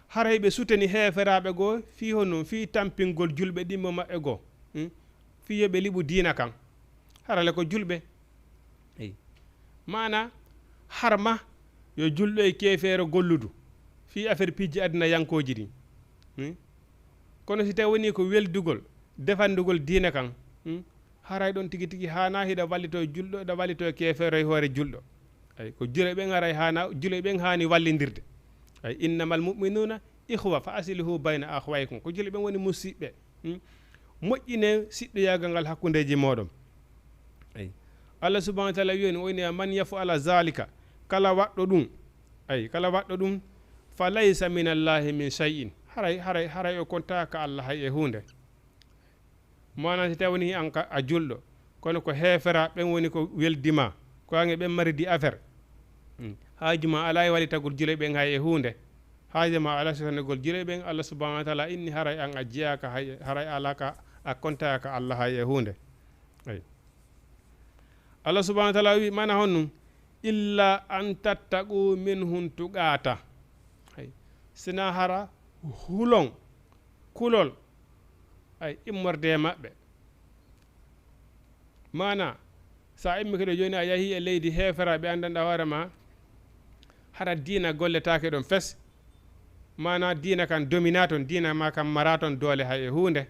Haray ɓe sutani heeferaaɓe goo, fii honɗum? Fii tampingol julɓe ɗimmo maɓɓe goo. Hmm? Fii yo ɓe liɓu diina kan. Hara le ko julɓe. Eyi. Maanaa, har ma yo julɗo e keefeero golludu fii affaire piiji aduna yankooji ɗin. Hmm? Kono si tawi wonii ko weldugol, defandugol diina kan, hmm? Haray ɗon tigi tigi haanaa hiɗa wallitoo julɗo, hiɗa wallitoo keefeero e hoore julɗo. Ay, ko julɓe ɓen haray haanaa, julɓe ɓen haani wallindirde. Ay, "Innamal mu'minuna ikhwa fa aslihu bayna akhwaykum." Ko julɓe ɓen woni musiɓɓe. Hmm? Moƴƴinee siɗɗoyaagal ngal hakkundeeji mooɗon. Ay. Allah subhanahu wa ta'ala wi'i on, o inni, "Man yaf'ala zalika," kala waɗɗo ɗum, ay, kala waɗɗo ɗum, "fa laysa minallahi min shay'in." Haray, haray, haray o kontaaka Allah hay e huunde. Maanaa, si tawi wonii an ka, a julɗo, kono ko heeferaa ɓen woni ko weldi maa, ko an e ɓen maridi affaire. Hmm. Haaju maa alaa e wallitagol julɓe ɓen hay e huunde. Haaju maa alaa e sosanagol julɓe ɓen, Allah subhanahu wa ta'ala inni haray an a jeyaaka hay, haray a alaaka, a kontaaka Allah hay e huunde. Ay. Allah subhanahu wa ta'ala wi, maanaa honɗum? "Illa an tattaqu minhum tuqata." Ay. Sinaa hara hulon, kulol, ay, immorde e maɓɓe. Maanaa, so a immike ɗo jooni, a yahii e leydi heeferaa, ɓe anndanɗaa hoore maa, hara diina golletaake ɗon fes. Maanaa, diina kan dominaa ton, diina maa kan maraa ton doole hay e huunde.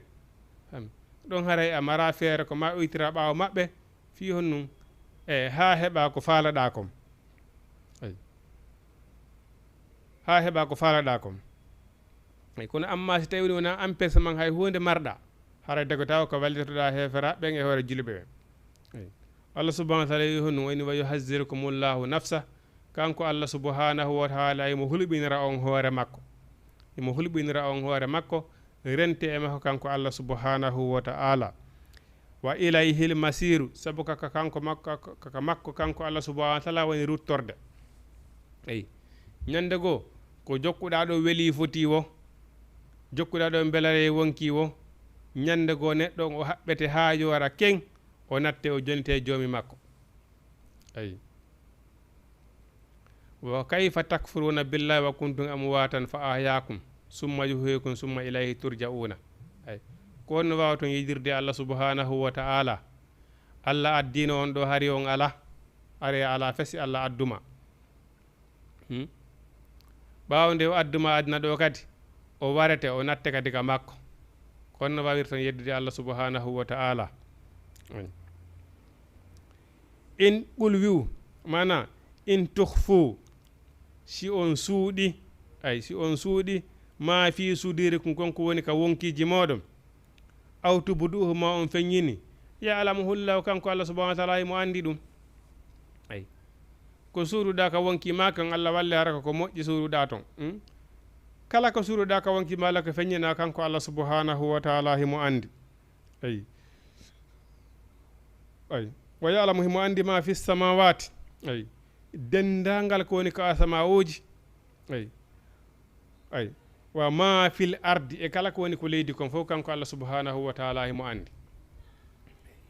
Am, ɗon haray a maraa feere ko maa oytiraa ɓaawo maɓɓe, fii honɗum? E, haa heɓaa ko faalaɗaa kon. Ay. Haa heɓaa ko faalaɗaa kon. Ay, kono amma si tawi wonaa an personne maa hay huunde marɗaa, haray dagotaako ko wallitotoɗaa heeferaa ɓen e hoore julɓe ɓen. Ay. Allah subhanahu wa ta'ala wi honɗum? O inni, "Wa yuhazzirukumullahu nafsa." Kanko Allah subhanahu wa ta'ala imo hulɓinira on hoore makko. Imo hulɓinira on hoore makko, rente e makko kanko Allah subhanahu wa ta'ala. "Wa ilayhil masiru," sabu ka, ka kanko makko, ka, ka, ka makko kanko Allah subhanahu wa ta'ala woni ruttorde. Eyi. Ñande goo, ko jokkuɗaa ɗo welii fotii wo, jokkuɗaa ɗo mbelaree wonkii wo, ñande goo neɗɗo on o haɓɓete haa yoora keŋ, o natte o jonite joomi makko. Eyi. "Wa kayfa takfuruna billahi wa kuntum amwatan fa ahyaakum summa yuhyikum summa ilayhi turja'una." Ay. Ko honno waawton yidirde Allah subhanahu wa ta'ala? Allah addiino on ɗo, hari on alaa, ari a alaa fesi Allah adduma. Hmm? Ɓaawo nde o adduma aduna ɗo kadi, o warete, o natte kadi ka makko. Ko honno waawirton yeddude Allah subhanahu wa ta'ala? Ay. In qul, wi'u, maanaa, in tukhfu, si on suuɗi, ay, si on suuɗi, ma fi sudurikum, kon ko woni ka wonkiiji mooɗon, aw tubduhu, ma on feññini, ya'lamuhullahu, kanko Allah subhanahu wa ta'ala, himo anndi ɗum. Ay. Ko suuɗuɗaa ka wonkii maa kan, Allah walle hara ko ko moƴƴi suuɗuɗaa ton. Hmm? Kala ko suuɗuɗaa ka wonkii maa la ko feññinaa, kanko Allah subhanahu wa taala himo anndi. Ay. Ay. Wa ya'lamu, himo anndi ma fi samawati. Ay. Denndaangal ko woni ko asamawuuji. Ay. Ay. Wa ma fil ardi, e kala ko woni ko leydi kon fof, kanko Allah subhanahu wa taala himo anndi.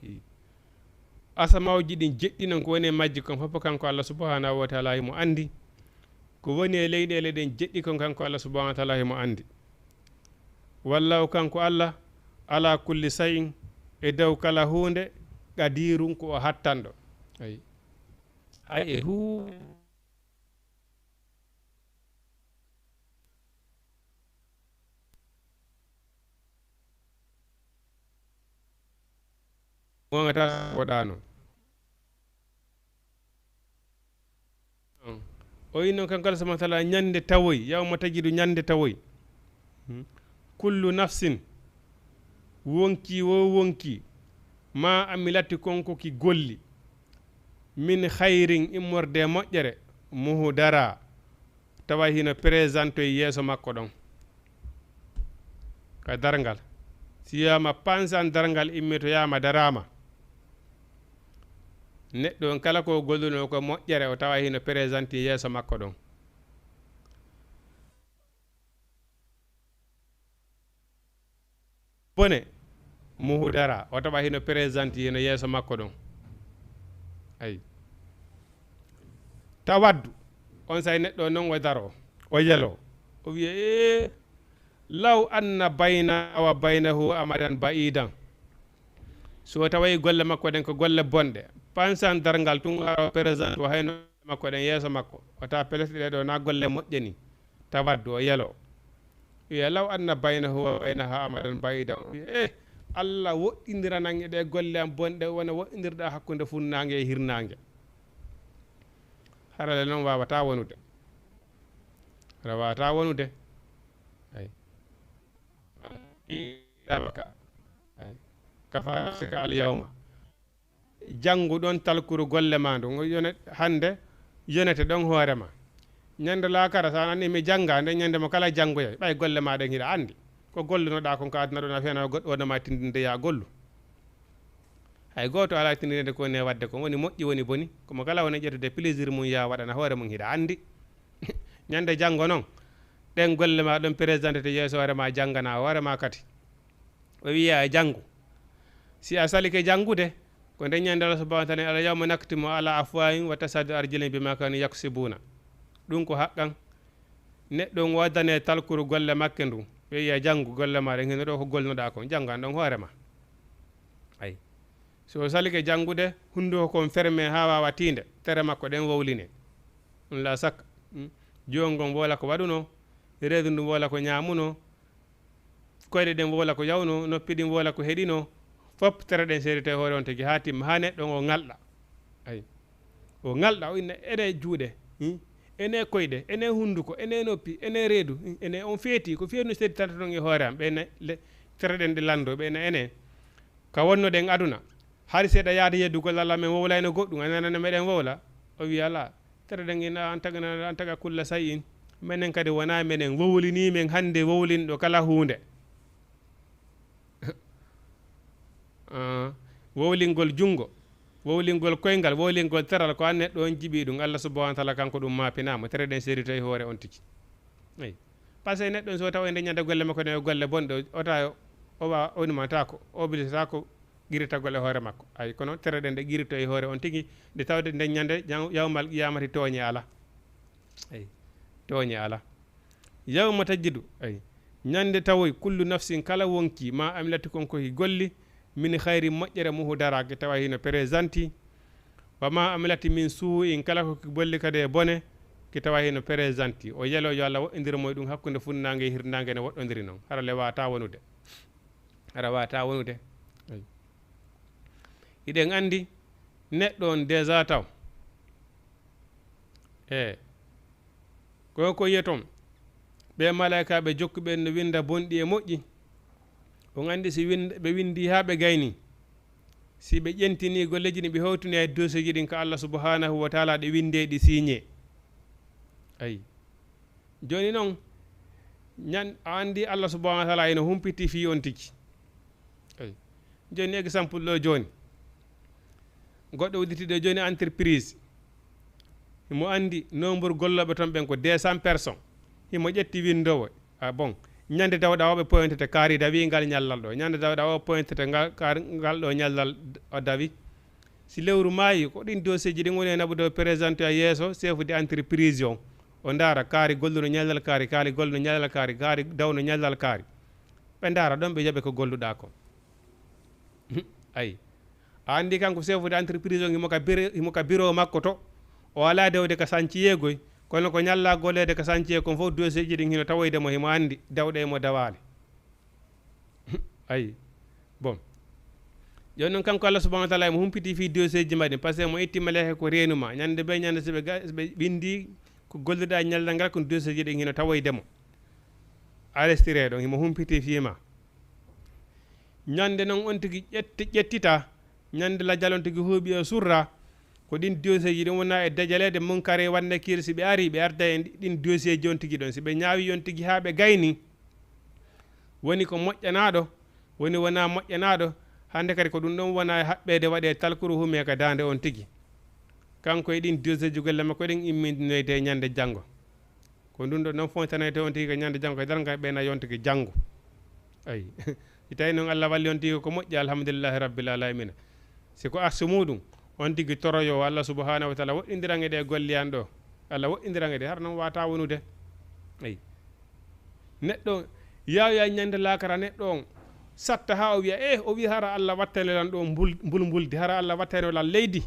Ay. Asamawuuji ɗin jeɗɗi non, ko woni e majji kon fof, kanko Allah subhanahu wa taala himo anndi. Ko woni e leyɗeele ɗen jeɗɗi kon, kanko Allah subhanahu wa taala himo anndi. Wallahu, kanko Allah, ala kulli shay'in, e dow kala huunde, qadirun, ko o hattanɗo. Ay. Ay, e huunde. Wonata ko ɗaano. O inno kanko Allah subhanahu wa taala ñande tawoy, yawma tajidu, ñande tawoy. Hmm. Kullu nafsin, wonki wo wonki, ma amilati, kon ko ki golli, min khayrin, immorde e moƴƴere, muhdara, tawa hino présentoy yeeso makko ɗon. Ka darngal. Si wiyaama pansan darngal immitoyaama daraama, neɗɗo on kala ko gollunoo ko moƴƴere, o tawa hino présentoy yeeso makko ɗon. Bone, muhudara, o tawa hino présentoy hino yeeso makko ɗon. Ay. Tawaddu, on say neɗɗo non o daro, o yelo, o wiya, "Ee, law anna bayna wa baynahu amadan ba'idan." So taway golle makko ɗen ko golle bonɗe, pansan darngal tun haro présentoy o hayno makko ɗen yeeso makko, o tawa pellet ɗee ɗoo na golle moƴƴe ni. Tawaddu, o yelo. Wiya, "Law anna baynahu wa baynaha amadan ba'idan." Wiya, "Eh, Allah woɗɗindiran e ɗee golle am bonɗe, wona woɗɗindirɗaa hakkunde funnaange e hirnaange." Harale non waawataa wonude. Hara waawataa wonude. Ay. Ay. Kafa nafsika al yawma. Janngu ɗon talkuru golle maa ndu. Ngo yone-, hannde yonete ɗon hoore ma. Ñande laakara, sa nani mi jannga, nde ñande mo kala janngoyay. Ɓay golle ma ɗen hiɗa anndi. Ko gollunoɗaa kon ka aduna ɗon, a fiyana goɗɗo wonde ma tindinde ya gollu. Hay gooto alaa tindinde ko ne wadde kon. Woni moƴƴi, woni boni. Ko mo kala woni ƴettude plaisir mum ya waɗana hoore mum hiɗa anndi. Ñande janngo non, ɗen golle ma ɗon présenté yeeso hoore ma, janngana hoore ma kadi. O wiya, "Janngu." Si a salike janngude, ko nden ñande Allah subhanahu wa taala, "Al yawma naktimu ala afwahihim wa tashhadu arjuluhum bima kanu yaksibuna." Ɗum ko haqqan. Neɗɗo on waddane talkuru golle makke ndu. Ɓe wiya, "Janngu golle ma ɗen, hino ɗo ko gollunoɗaa kon, janngan ɗon hoore ma." Ay. So salike janngude, hunnduko kon ferme haa waawa tiinde, tere makko ɗen wowline. Ɗum la sak, hmm? Juwol ngon wowla ko waɗuno, reedu ndun wowla ko ñaamuno, koyɗe ɗen wowla ko yawno, noppi ɗin wowla ko heɗino, fop tere ɗen seeditoy hoore on tigi haa timma, haa neɗɗo on o ŋalɗa. Ay. O ŋalɗa, o inna ene juuɗe, hmm? Ene koyɗe, ene hunnduko, ene noppi, ene reedu, hmm? Ene on feeti, ko feetu no seeditanto ɗon e hoore am, ɓe ne le-, tere ɗen ɗe lanndo, ɓe ne ene. Ka wonnoɗen aduna, hari seeɗa yaade yeddugol Allah men wowlayno goɗɗum, a nanana meɗen wowla. O wiya, "Alaa, tere ɗen ina an taga, an taga kulla say'in." Menen kadi wona menen wowlini men hannde wowlinɗo kala huunde. Ah, wowlingol junngo, wowlingol koyngal, wowlingol teral, ko an neɗɗo on jiɓi ɗum. Allah subhanahu wa taala kanko ɗum maapinaama, tere ɗen seeditoy hoore on tigi. Eyi. Par ce que neɗɗo on so tawa e nden ñande golle makko ɗen yo golle bonɗe, o tawa o wa-, o numataako, o oblisaako qiritagol e hoore makko. Ay, kono tere ɗen ɗe qirito e hoore on tigi, nde tawde nden ñande yaw-, yawmal qiyamati tooñe ala. Ay, tooñe ala. Yawma tajidu, ay, ñande tawoy kullu nafsin kala wonki ma amilati kon ko ki golli, min khayrin moƴƴere muhu daraaki tawa hino présenti, wa ma amilati min suu'in kala ko ki bolli kadi e bone, ki tawa hino présenti. O yelo yo Allah woɗɗindir mo e ɗum hakkunde funnaange e hirnaange no woɗɗondiri non. Hara le waata wonude. Hara waata wonude. Ay. Hiɗen anndi neɗɗo on déjà taw. E ko ko yiyaton ɓe malaykaaɓe jokkuɓe no winnda bonɗi e moƴƴi. On anndi si wind-, ɓe winndi haa ɓe gayni, si ɓe ƴentini golleeji ɗin, ɓe hawtini e doseeji ɗin ka Allah subhanahu wa taala, ɗi winndee, ɗi siiñee. Ayi. Jooni non, Ñan a anndi Allah subhanahu wa taala ina humpiti fii on tigi. Eyi. Jooni exemple ɗo jooni. Goɗɗo udditiiɗo jooni entreprise. Himo anndi nombre gollooɓe toon ɓen ko deux cents personnes. Himo ƴetti winndoowo. Ah bon. Ñande dawɗa o ɓe pointete kaari dawi ngal ñallal ɗo. Ñande dawɗa o pointete ngal, kaari ngal ɗo ñallal o dawi. Si lewru maayi, ko ɗin dossier ji ɗin woni e naɓude o présenté a yeeso chef de entreprise on. O ndaara kaari golluno ñallal kaari, kaari golluno ñallal kaari, kaari dawno ñallal kaari. Ɓe ndaara ɗon, ɓe jaɓe ko golluɗaa kon. Ayi. A anndi kanko chef de entreprise on himo ka biro, himo ka biro makko to. O alaa dewde ka sanciyeegoy, kono ko ñalla golleede ka sanciye kon fof dossier ji ɗin hino tawoyde mo, himo anndi dawɗe e mo dawaali. Ayi. Bon. Jooni noon kanko Allah subhanahu wa taala emo humpiti fii dossier ji maɗi, par ce que mo itti malaika ko reenu ma. Ñande be ñande so ɓe ga-, so ɓe winndi ko golluɗaa ñallal ngal, kon dossier ji ɗin hino tawoyde mo. Arrestire ɗon, himo humpiti fii ma. Ñande noon on tigi ƴetti-, ƴettita, ñande lajal on tigi huuɓi o surra, ko ɗin dossier ji ɗin wona e dajaleede Munkar e Nakiir, si ɓe ari, ɓe arda e ɗin dossier ji on tigi ɗon. Si ɓe ñaawi on tigi haa ɓe gayni, woni ko moƴƴanaaɗo, woni wonaa moƴƴanaaɗo, hannde kadi ko ɗum ɗon wona e haɓɓeede waɗee talkuru hume ka daande on tigi. Kanko e ɗin dossier ji golle makko ɗin immindinoyte e ñande janngo. Ko ɗum ɗo noon fontanoyte on tigi ko ñande janngo, ko darnga ɓe na yontigi janngo. Ayi. Si tawi noon Allah walli on tigi ko moƴƴi, alhamdulillahi rabbil alamina. Si ko arsu muɗum, on tigi toroyo Allah subhanahu wa taala woɗɗindiran e ɗe golle an ɗo. Allah woɗɗindiran e ɗe, hara noon wata wonude. Ayi. Neɗɗo yawya ñande lakara, neɗɗo on satta ha o wiya, eh, o wiya hara Allah wattane lan ɗo mbul-, mbulmbuldi, hara Allah wattane lan leydi.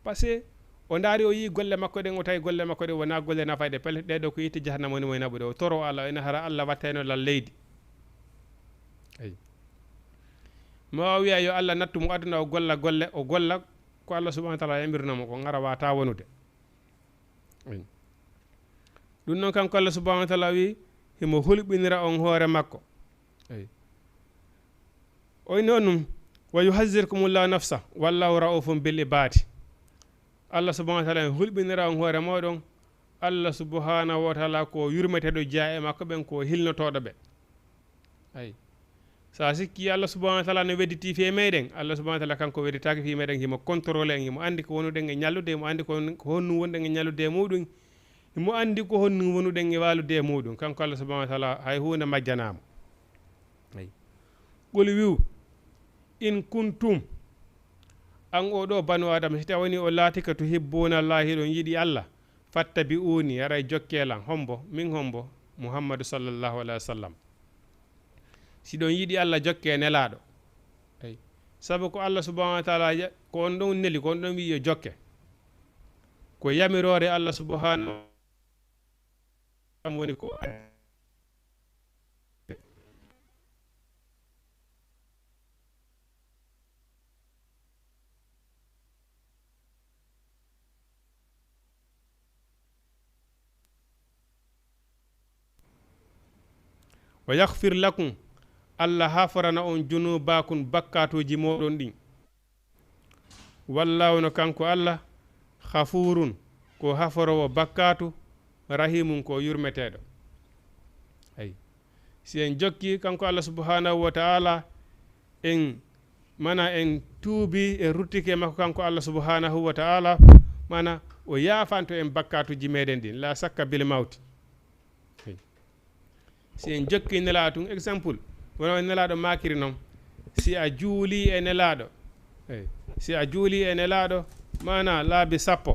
Parce que o ndaari, o yii golle makko ɗen, o tawi golle makko ɗen wonaa golle nafayɗe. Pellet, ɗee ɗoo ko yiite jahannama woni mo e naɓude. O toro Allah, ina hara Allah wattayno lan leydi. Ayi. Ma o wiya yo Allah nattu mo aduna, o golla golle, o golla ko Allah subhanahu wa taala yamirno mo, ko ngara wata wonude. Ayi. Ɗum noon kanko Allah subhanahu wa taala wi, himo hulɓinira on hoore makko. Ayi. O inni on ɗum, "Wa yuhazirkumullahu nafsa, wallahu raufun bil ibadi." Allah subhanahu wa taala en hulɓinira on hoore moɗon. Allah subhanahu wa taala ko yurmeteɗo jeya e makko ɓen, ko hilnotoɗo ɓe. Ayi. Sa sikki Allah subhanahu wa taala no wedditi fi meɗen, Allah subhanahu wa taala kanko wedditaki fi meɗen, himo contrôler en, himo andi ko wonuɗen e ñallude, himo andi ko, ko honno wonɗen e ñallude e muɗum, himo andi ko honno wonuɗen e walude e muɗum. Kanko Allah subhanahu wa taala hay hunde majjanamo. Ayi. Qul wi'u, "In kuntum," an o ɗo banu Adama, si tawani o laatike, "tuhibbuna Allah," hiɗon yiɗi Allah, "fattabi'uni," haray jokke lan. Hombo? Min hombo? Muhammadu sallallahu alaihi wasallam. Si ɗon yiɗi Allah, jokke nelaɗo. Ayi. Sabu ko Allah subhanahu wa taala ya-, ko on ɗon neli, ko on ɗon wi'i yo jokke. Ko yamiroore Allah subhanahu wa taala woni ko "Wa yaghfir lakum," Allah haforana on, "junubakum," bakkatuuji moɗon ɗin. Wallahu, no kanko Allah, "ghafurun," ko haforoowo bakkatu, "rahimun," ko yurmeteɗo. Ayi. Si en jokki kanko Allah subhanahu wa ta'ala, en, mana en tuubi, en ruttike makko kanko Allah subhanahu wa ta'ala, mana o yaafanto en bakkatuuji meɗen ɗin, la sakka bil mawti. Ayi. Si en jokki nelaɗo tun, exemple, wona nelaɗo makiri non, si a juuli e nelaɗo, eyi, si a juuli e nelaɗo, mana laabi sappo.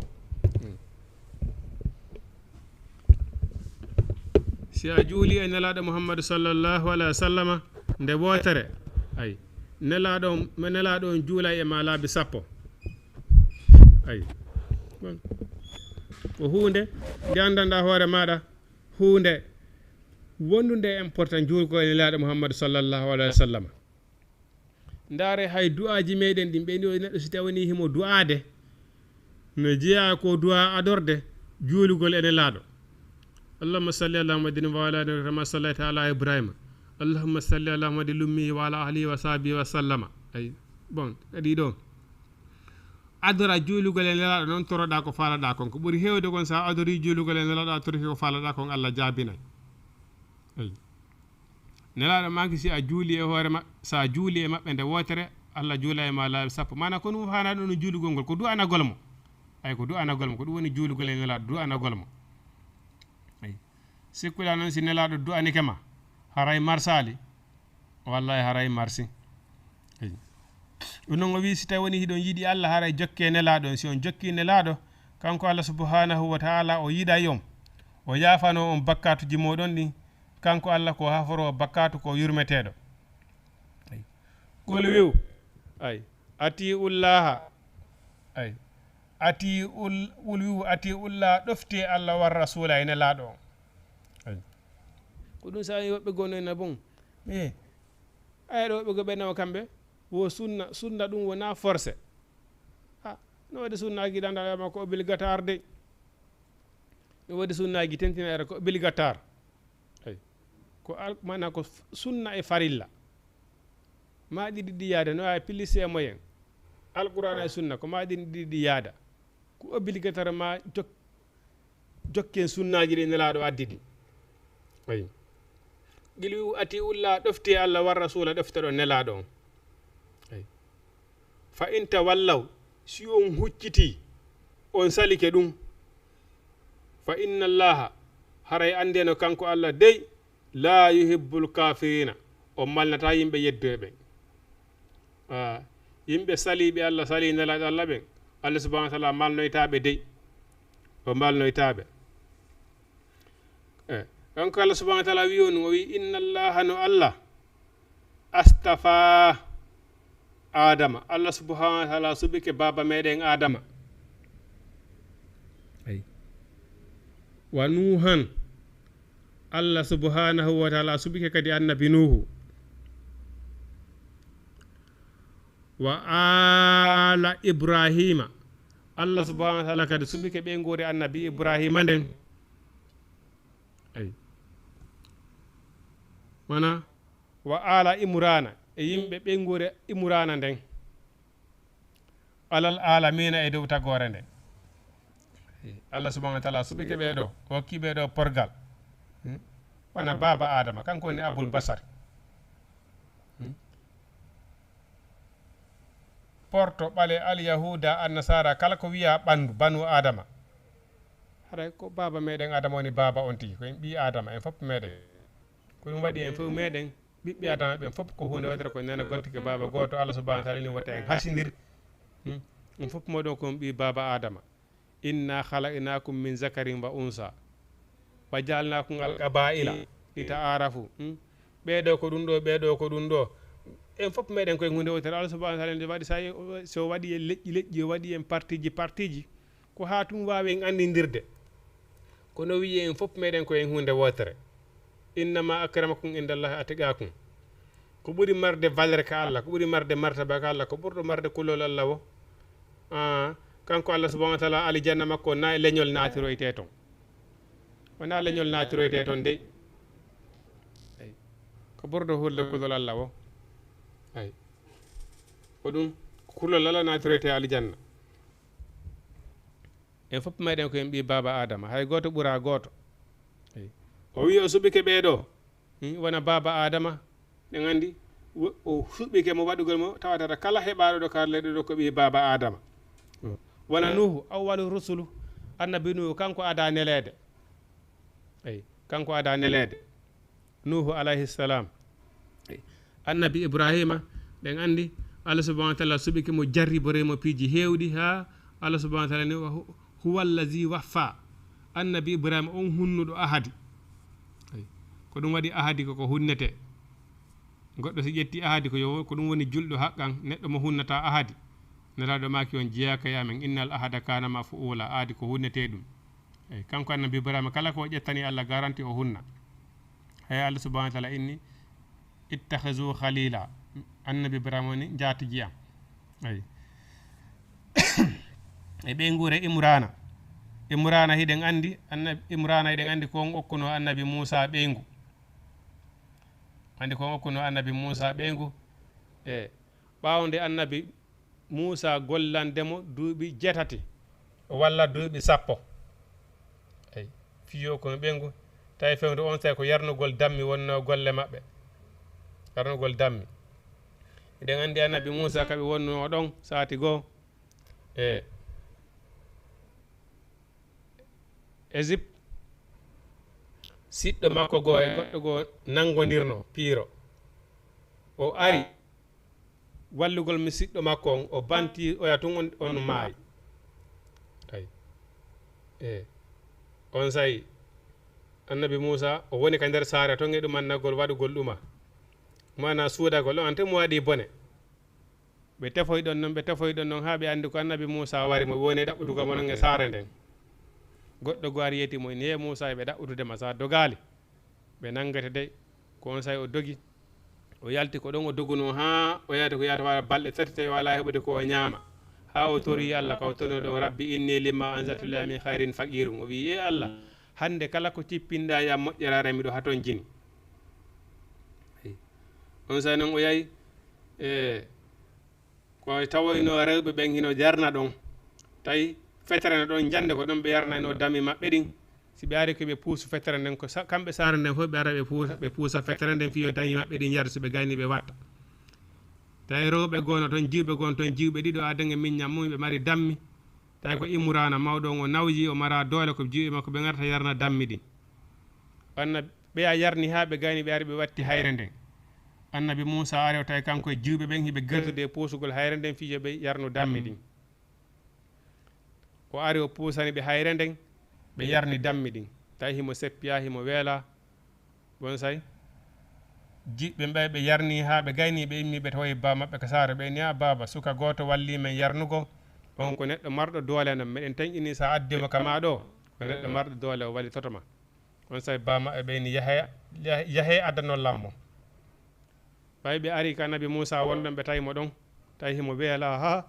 Si a juuli e nelaɗo Muhammadu sallallahu alaihi wasallama nde wootere, ayi, nelaɗo on, nelaɗo on juulay e ma laabi sappo. Ayi. Bon. Ko huunde nde anndanɗaa hoore maaɗa, huunde wonɗunde important, juulgol e Nelaaɗo Muhammadu sallallahu alaihi wasallam. Ndaare hay du'aaji meɗen ɗin, ɓe ni o neɗɗo si tawani himo du'aade, no jeyaa ko du'a adorde juulugol e Nelaaɗo. Allahumma salli ala Muhammadin wa ala ali Muhammad kama sallaita ala Ibrahima. Allahumma salli ala Muhammadin lummi wa ala alihi wa sahbihi wa sallama. Ay, bon, kadi ɗo. Adora juulugol e Nelaaɗo, noon toroɗaa ko faalaɗaa kon. Ko ɓuri heewde kon, so a adorii juulugol e Nelaaɗo, a torike ko faalaɗaa kon, Allah jaabinay. Nelaaɗo maaki, si a juuli e hoore maɓɓe, so a juuli e maɓɓe nde wootere, Allah juula e ma laabi sappo. Maana ko ɗum haana ɗum no juulugol ngol, ko du'anagol mo. Ay, ko du'anagol mo, ko ɗum woni juulugol e Nelaaɗo, du'anagol mo. Ay. Sikkula noon si Nelaaɗo du'anike ma, haray marsaali, wallahi haray marsi. Ay. Ɗum noon o wii, si tawi woni hiɗon yiɗi Allah, haray jokkee Nelaaɗo on. Si on jokkii Nelaaɗo, kanko Allah subhanahu wa ta'ala o yiɗay on, o yaafanoo on bakkaatuji mooɗon ɗin, kanko Allah ko haforoo bakkaatu, ko yurmeteeɗo. Ay. Qul wi'u, ay, atiullaha, ay, atiul, qul wi'u, atiullaha, ɗoftee Allah, war rasula, e Nelaaɗo on. Ay. Ko ɗum sa woɓɓe goo no ena bon. E, ay, ɗo woɓɓe goo ɓe nawa kamɓe, wo sunna, sunna ɗum wona forcé. Ah, no waɗi sunnaaji ɗan ɗan ko obligatoire de. No waɗi sunnaaji tentinaɗe ko obligatoire. Ay. Ko al-, maana ko f-, sunna e farilla. Ma ɗiɗi ɗi yaada, no ay pilisi e moyen. Alqur'ana e sunna, ko ma ɗiɗi ɗi yaada. Ko obligatoire ma jok-, jokken sunnaaji ɗi Nelaaɗo addi ɗi. Ay. Qul wi'u, atiullaha, ɗoftee Allah, war rasula, ɗoftoɗon Nelaaɗo on. Ay. Fa in tawallaw, si on huccitii, on salike ɗum. Fa inna Allaha, haray anndee no kanko Allah dey, laa yuhibbul kaafiriina, o malnataa yimɓe yeddoyɓe ɓen. Ah, yimɓe saliiɓe Allah, salii Nelaaɗo Allah ɓen, Allah subhanahu wa ta'ala malnoytaa ɓe dey. O malnoytaa ɓe. Eh, kanko Allah subhanahu wa ta'ala wi'i on, o wi'i, inna Allaha, no Allah, astafa Adama. Allah subhanahu wa ta'ala suɓike baaba meɗen Adama. Ay. Wa Nuhan. Allah subhanahu wa ta'ala suɓike kadi annabi Nuhu. Wa ala Ibrahima. Allah subhanahu wa ta'ala kadi suɓike ɓeynguure annabi Ibrahima nden. Ay. Mana? Wa ala Imrana, e yimɓe ɓeynguure Imrana nden. Alal alamina, e dow tagoore nden. Allah subhanahu wa ta'ala suɓike ɓee ɗoo, o hokki ɓee ɗoo porgal. Hmm? Wona baaba Adama, kanko woni Abul Basar. Hmm? Porto, ɓale, al Yahuda, an Nasara, kala ko wiya ɓanndu, banu Adama. Haray ko baaba meɗen Adama woni baaba on tigi, ko en ɓii Adama, en fof meɗen. Ko ɗum waɗi en fof meɗen, ɓiɓɓe Adama ɓen fof ko huunde wootere, ko nana gontike baaba gooto, Allah subhanahu wa ta'ala ni wota en hasindir. Hmm? En fof moɗon ko on ɓii baaba Adama. Inna khalaqnakum min zakarin wa unsa. Wa ja'alnakum al qabaila li ta'arafu. Hmm? Ɓee ɗoo ko ɗum ɗoo, ɓee ɗoo ko ɗum ɗoo. En fof meɗen koye huunde wootere. Allah subhanahu wa ta'ala ne waɗi sa, so waɗi en leƴƴi leƴƴi, o waɗi en partiji partiji. Ko haa tun waawen anndindirde. Kono wi'i en fof meɗen ko en huunde wootere. Innama akramakum indallahi atqakum. Ko ɓuri marde valeur ka Allah, ko ɓuri marde martaba ka Allah, ko ɓurɗo marde kulol Allah wo. Ah, kanko Allah subhanahu wa ta'ala, alijanna makko na e leñol naatiroyte ton. Wona leñol naatiroyte ton dey. Ay. Ko ɓurɗo hulde kulol Allah wo. Ay. Ko ɗum kulol Allah naatiroyte alijanna. En fof meɗen ko en ɓii baaba Adama, hay gooto ɓuraa gooto. Eyi. O wi'i o suɓike ɓee ɗoo. Hmm, wona baaba Adama. Ɗen anndi, wo-, o suɓike mo waɗugol mo, tawata kala heɓaaɗo ɗo karleɗo ɗo ko ɓii baaba Adama. Hmm. Wona Nuhu, awwalu rusulu, annabi Nuhu, kanko ada neleede. Eyi, kanko ada neleede. Nuhu alayhi salam. Annabi Ibrahima, ɗen anndi, Allah subhanahu wa ta'ala suɓike mo, jarribore mo piiji heewɗi, haa Allah subhanahu wa ta'ala ni, wa hu-, huwa allazi waffa. Annabi Ibrahima on hunnuɗo ahadi. Ay. Ko ɗum waɗi ahadi ko ko hunnete. Goɗɗo si ƴetti ahadi ko yo, ko ɗum woni julɗo haqqan, neɗɗo mo hunnata ahadi. Nelaaɗo maaki on jeyaaka e amen, innal ahada kana mafuula, ahadi ko hunnete ɗum. Eyi, kanko annabi Ibrahima, kala ko o ƴettani Allah garanti o hunna. Hay Allah subhanahu wa ta'ala inni, ittakhizu khalila. Annabi Ibrahima woni njaatigi am. Eyi. E ɓeynguure Imrana. Imrana hiɗen anndi, annabi, Imrana hiɗen anndi ko on okkuno annabi Muusa ɓeyngu. Anndi ko on okkuno annabi Muusa ɓeyngu. E ɓaawo nde annabi Muusa gollande mo duuɓi jeetati walla duuɓi sappo. Eyi, fiyo ko ɓeyngu. Tawi fewndo on tawi ko yarnugol dammi wonno golle maɓɓe. Yarnugol dammi. Eɗen anndi annabi Muusa ka ɓe wonnoo ɗon saati goo e Égypte, siɗɗo makko goo e goɗɗo goo nanngondirno piiro. O ari wallugol mi siɗɗo makko on, o banti oya tun on, on maayi. Ay. E on say annabi Muusa o woni ka nder saare ton e ɗum annagol waɗugol ɗuma. Maana suudagol on ante mo waɗi bone. Ɓe tefoy ɗon non, ɓe tefoy ɗon non haa ɓe anndi ko annabi Muusa wari mo woni ɗaɓɓutugol mo non e saare nden. Goɗɗo goo ari yeeti mo, ini, "He Muusa, ɓe ɗaɓɓutude ma, sa dogaali, ɓe nanngete dey." Ko on say o dogi, o yalti ko ɗon o dogunoo haa o yahata ko yahata wala balɗe tati tawi wala heɓude ko o ñaama. Haa o tori Allah, ka o torino ɗon, "Rabbi inni lima anzalta ilayya min khairin faqirun." O wi'i, "E Allah, hannde kala ko cippinɗaa yam moƴƴere aray miɗo hatonjini." On say non o yahi, e, ko tawoyno rewɓe ɓen hino jarna ɗon. Tawi fetere no ɗon jande ko ɗon ɓe yarnayno dami maɓɓe ɗin. Si ɓe ari ko ɓe puusu fetere nden, ko sa-, kamɓe saare nden fof ɓe ara ɓe puusa, ɓe puusa fetere nden fii yo dami maɓɓe ɗin yar, so ɓe gayni ɓe watta. Tawi rewɓe goo no ton, jiwɓe goo no ton, jiwɓe ɗiɗo aden e miññam mum, ɓe mari dammi. Tawi ko Imraana mawɗo on, o nawji, o mara doole, ko jiwɓe makko ɓe ngarata yarna dammi ɗin. Annabi, ɓe a yarni haa ɓe gayni, ɓe ari ɓe watti hayre nden. Annabi Muusa ari o tawi kanko e jiwɓe ɓen hiɓe gertude e puusugol hayre nden fii yo ɓe yarnu dammi ɗin. O ari o puusani ɓe hayre nden, ɓe yarni dammi ɗin. Tawi himo seppiyaa, himo weelaa. Bon say, jiɓɓe ɓe ɓe yarni haa ɓe gayni, ɓe immi ɓe tawi baa maɓɓe ka saare, ɓe inni, "A baaba, suka gooto wallii men yarnugo. On ko neɗɗo marɗo doole non, meɗen tanƴini sa addi mo ka maa ɗo, ko neɗɗo marɗo doole, o wallitoto ma." On say baa maɓɓe ɓe inni, "Yahee, yah-, yahee addanon lam mo." Ɓay ɓe ari ka Nabi Muusa wonɗon, ɓe tawi mo ɗon, tawi himo weelaa haa.